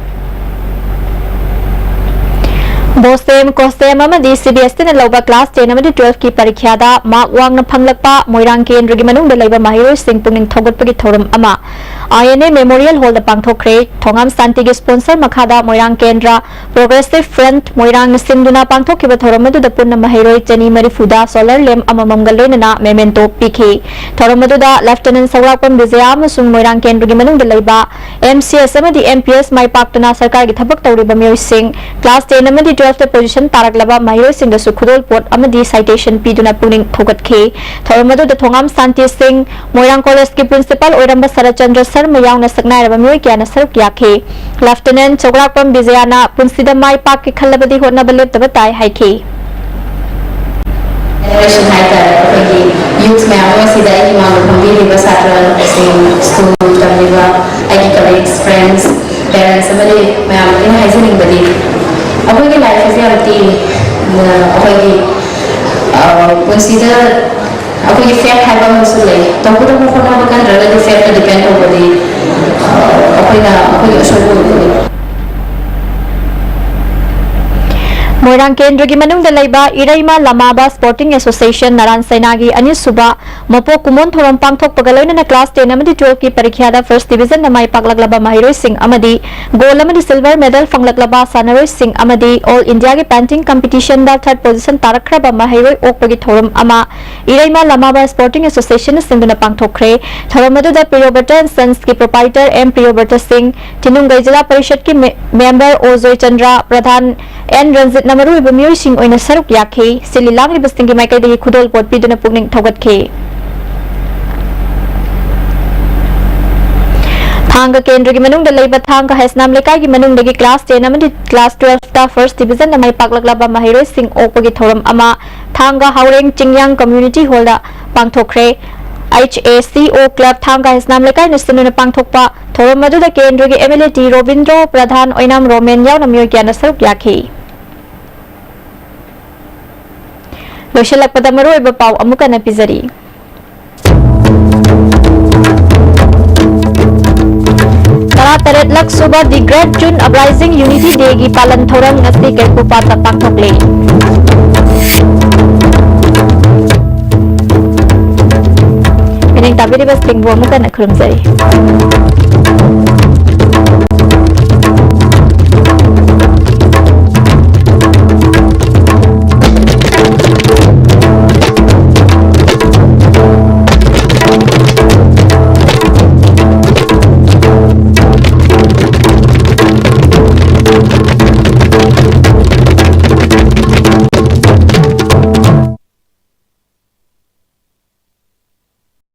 ꯕꯣꯁꯦꯝ, ꯀꯣꯁꯦꯝ ꯑꯃꯗꯤ ꯁꯤ ꯕꯤ ꯑꯦꯁ ꯏꯅ ꯂꯧꯕ ꯀ꯭ꯂꯥꯁ ꯇꯦꯟ ꯑꯃꯗꯤ ꯇꯨꯋꯦꯜꯐꯀꯤ ꯄꯔꯤꯈ꯭ꯌꯥꯗ ꯃꯥꯔꯛ ꯋꯥꯡꯅ ꯐꯪꯂꯛꯄ ꯃꯣꯏꯔꯥꯡ ꯀꯦꯟꯗ꯭ꯔꯒꯤ ꯃꯅꯨꯡꯗ ꯂꯩꯕ ꯃꯍꯩꯔꯣꯏꯁꯤꯡ ꯄꯨꯛꯅꯤꯡ ꯊꯧꯒꯠꯄꯒꯤ ꯊꯧꯔꯝ ꯑꯃ I N A Memorial Hall ꯗ ꯄꯥꯡꯊꯣꯛꯈ꯭ꯔꯦ꯫ ꯊꯣꯉꯥꯝ ꯁꯥꯟꯇꯤꯒꯤ sponsor ꯃꯈꯥꯗ ꯃꯣꯏꯔꯥꯡ ꯀꯦꯟꯗ꯭ꯔ Progressive Front ꯃꯣꯏꯔꯥꯡꯅ ꯁꯤꯟꯗꯨꯅ ꯄꯥꯡꯊꯣꯛꯈꯤꯕ ꯊꯧꯔꯝ ꯑꯗꯨꯗ ꯄꯨꯟꯅ ꯃꯍꯩꯔꯣꯏ ꯆꯅꯤ ꯃꯔꯤꯐꯨꯗ solar lamp ꯑꯃꯃꯝꯒ ꯂꯣꯏꯅꯅ memento ꯄꯤꯈꯤ꯫ ꯊꯧꯔꯝ ꯑꯗꯨꯗ Lieutenant ꯁꯧꯒ꯭ꯔꯥꯛꯄꯝ ꯕꯤꯖꯌꯥ ꯑꯃꯁꯨꯡ ꯃꯣꯏꯔꯥꯡ ꯀꯦꯟꯗ꯭ꯔꯒꯤ ꯃꯅꯨꯡꯗ ꯂꯩꯕ M C S ꯑꯃꯗꯤ M P S ꯃꯥꯏ ꯄꯥꯛꯇꯨꯅ ꯁꯔꯀꯥꯔꯒꯤ ꯊꯕꯛ ꯇꯧꯔꯤꯕ ꯃꯤꯑꯣꯏꯁꯤꯡ, class ten ꯑꯃꯗꯤ twelfth position ꯇꯥꯔꯛꯂꯕ ꯃꯍꯩꯔꯣꯏꯁꯤꯡꯗꯁꯨ ꯈꯨꯗꯣꯜꯄꯣꯠ ꯑꯃꯗꯤ citation ꯄꯤꯗꯨꯅ ꯄꯨꯛꯅꯤꯡ ꯊꯧꯒꯠꯈꯤ꯫ ꯊꯧꯔꯝ ꯑꯗꯨꯗ ꯊꯣꯉꯥꯝ ꯁꯥꯟꯇꯤ ꯁꯤꯡ, ꯃꯣꯏꯔꯥꯡ College ꯀꯤ principal ꯑꯣꯏꯔꯝꯕ ꯁꯔꯠꯆꯟꯗ꯭ꯔ ꯁꯔꯃ ꯌꯥꯎꯅ ꯁꯛꯅꯥꯏꯔꯕ ꯃꯤꯑꯣꯏ ꯀꯌꯥꯅ ꯁꯔꯨꯛ ꯌꯥꯈꯤ꯫ Lieutenant ꯆꯧꯒ꯭ꯔꯥꯛꯄꯝ ꯕꯤꯖꯌꯥꯅ ꯄꯨꯟꯁꯤꯗ ꯃꯥꯏ ꯄꯥꯛꯀꯦ ꯈꯜꯂꯕꯗꯤ ꯍꯣꯠꯅꯕ ꯂꯦꯞꯇꯕ ꯇꯥꯏ ꯍꯥꯏꯈꯤ꯫ Generation ꯍꯥꯏꯇꯥꯔꯦ, ꯑꯩꯈꯣꯏꯒꯤ youth ꯃꯌꯥꯝ ꯑꯃ, ꯁꯤꯗ ꯑꯩꯒꯤ ꯃꯥꯡꯗ ꯐꯝꯕꯤꯔꯤꯕ ꯁꯥꯇ꯭ꯔꯁꯤꯡ, school ꯇꯝꯂꯤꯕ ꯑꯩꯒꯤ colleagues, friends, parents ꯑꯃꯗꯤ ꯃꯌꯥꯝ ꯑꯗꯨꯅ ꯍꯥꯏꯖꯅꯤꯡꯕꯗꯤ, ꯑꯩꯈꯣꯏꯒꯤ life ꯑꯁꯤ ꯌꯥꯝ ꯇꯦꯜꯂꯤ꯫ ꯑꯗꯨꯅ ꯑꯩꯈꯣꯏꯒꯤ, ꯑ, ꯄꯨꯟꯁꯤꯗ ꯑꯩꯈꯣꯏꯒꯤ fate ꯍꯥꯏꯕ ꯑꯃꯁꯨ ꯂꯩ꯫ ꯇꯧꯒꯗꯕ ꯍꯣꯠꯅꯕ ꯀꯟꯗ꯭ꯔꯒꯗꯤ fate ꯇ depend ꯇꯧꯕꯗꯤ, ꯑ, ꯑꯩꯈꯣꯏꯅ ꯑꯩꯈꯣꯏꯒꯤ ꯑꯁꯣꯏꯕ ꯑꯣꯏꯒꯅꯤ꯫ ꯃꯣꯏꯔꯥꯡ ꯀꯦꯟꯗ꯭ꯔꯒꯤ ꯃꯅꯨꯡꯗ ꯂꯩꯕ ꯏꯔꯩꯃ ꯂꯃꯥꯕ Sporting Association ꯅꯔꯥꯟ ꯁꯩꯅꯥꯒꯤ ꯑꯅꯤꯁꯨꯕ ꯃꯄꯣꯛ ꯀꯨꯝꯑꯣꯟ ꯊꯧꯔꯝ ꯄꯥꯡꯊꯣꯛꯄꯒ ꯂꯣꯏꯅꯅ class ten ꯑꯃꯗꯤ twelfth ꯀꯤ ꯄꯔꯤꯈ꯭ꯌꯥꯗ first division ꯗ ꯃꯥꯏ ꯄꯥꯛꯂꯛꯂꯕ ꯃꯍꯩꯔꯣꯏꯁꯤꯡ ꯑꯃꯗꯤ gold ꯑꯃꯗꯤ silver medal ꯐꯪꯂꯛꯂꯕ ꯁꯥꯟꯅꯔꯣꯏꯁꯤꯡ ꯑꯃꯗꯤ All India ꯒꯤ painting competition ꯗ third position ꯇꯥꯔꯛꯈ꯭ꯔꯕ ꯃꯍꯩꯔꯣꯏ ꯑꯣꯛꯄꯒꯤ ꯊꯧꯔꯝ ꯑꯃ ꯏꯔꯩꯃ ꯂꯃꯥꯕ Sporting Association ꯅ ꯁꯤꯟꯗꯨꯅ ꯄꯥꯡꯊꯣꯛꯈ꯭ꯔꯦ꯫ ꯊꯧꯔꯝ ꯑꯗꯨꯗ Priyobrata and Sons ꯀꯤ proprietor M ꯄ꯭ꯔꯤꯌꯣꯕ꯭ꯔꯇ ꯁꯤꯡ, ꯊꯤꯅꯨꯡꯒꯩ ꯖꯤꯂꯥ ꯄꯔꯤꯁꯠꯀꯤ ꯃꯦ-, member ꯑꯣ ꯖꯣꯏꯆꯟꯗ꯭ꯔ ꯄ꯭ꯔꯙꯥꯟ, ꯑꯦꯟ ꯔꯟꯖꯤꯠꯅ ꯃꯔꯨꯑꯣꯏꯕ ꯃꯤꯑꯣꯏꯁꯤꯡ ꯑꯣꯏꯅ ꯁꯔꯨꯛ ꯌꯥꯈꯤ꯫ ꯁꯤꯜꯂꯤ ꯂꯥꯡꯂꯤꯕꯁꯤꯡꯒꯤ ꯃꯥꯏꯀꯩꯗꯒꯤ ꯈꯨꯗꯣꯜꯄꯣꯠ ꯄꯤꯗꯨꯅ ꯄꯨꯛꯅꯤꯡ ꯊꯧꯒꯠꯈꯤ꯫ ꯊꯥꯡꯒ ꯀꯦꯟꯗ꯭ꯔꯒꯤ ꯃꯅꯨꯡꯗ ꯂꯩꯕ ꯊꯥꯡꯒ ꯍꯩꯁꯅꯥꯝ ꯂꯩꯀꯥꯏꯒꯤ ꯃꯅꯨꯡꯗꯒꯤ class ten ꯑꯃꯗꯤ class twelfth ꯇ first division ꯗ ꯃꯥꯏ ꯄꯥꯛꯂꯛꯂꯕ ꯃꯍꯩꯔꯣꯏꯁꯤꯡ ꯑꯣꯛꯄꯒꯤ ꯊꯧꯔꯝ ꯑꯃ ꯊꯥꯡꯒ ꯍꯥꯎꯔꯦꯡ ꯆꯤꯡꯌꯥꯡ community hall the ꯄꯥꯡꯊꯣꯛꯈ꯭ꯔꯦ꯫ H A C O club ꯊꯥꯡꯒ ꯍꯩꯁꯅꯥꯝ ꯂꯩꯀꯥꯏꯅ ꯁꯤꯟꯗꯨꯅ ꯄꯥꯡꯊꯣꯛꯄ ꯊꯧꯔꯝ ꯑꯗꯨꯗ ꯀꯦꯟꯗ꯭ꯔꯒꯤ M L A T Robindro ꯄ꯭ꯔꯙꯥꯟ, ꯑꯣꯏꯅꯥꯝ ꯔꯣꯃꯦꯟ ꯌꯥꯎꯅ ꯃꯤꯑꯣꯏ ꯀꯌꯥꯅ ꯁꯔꯨꯛ ꯌꯥꯈꯤ꯫ ꯂꯣꯏꯁꯤꯜꯂꯛꯄꯗ ꯃꯔꯨꯑꯣꯏꯕ ꯄꯥꯎ ꯑꯃꯨꯛ ꯍꯟꯅ ꯄꯤꯖꯔꯤ꯫ ꯇꯔꯥꯇꯔꯦꯠꯂꯛ ꯁꯨꯕ The Great June Uprising Unity Day ꯒꯤ ꯄꯥꯂꯟ ꯊꯧꯔꯝ ꯉꯁꯤ ꯀꯩꯀꯣꯄꯥꯠꯇ ꯄꯥꯡꯊꯣꯛꯂꯦ꯫ ꯄꯤꯅꯤꯡ ꯇꯥꯕꯤꯔꯤꯕꯁꯤꯡꯕꯨ ꯑꯃꯨꯛ ꯍꯟꯅ ꯈꯨꯔꯨꯝꯖꯔꯤ꯫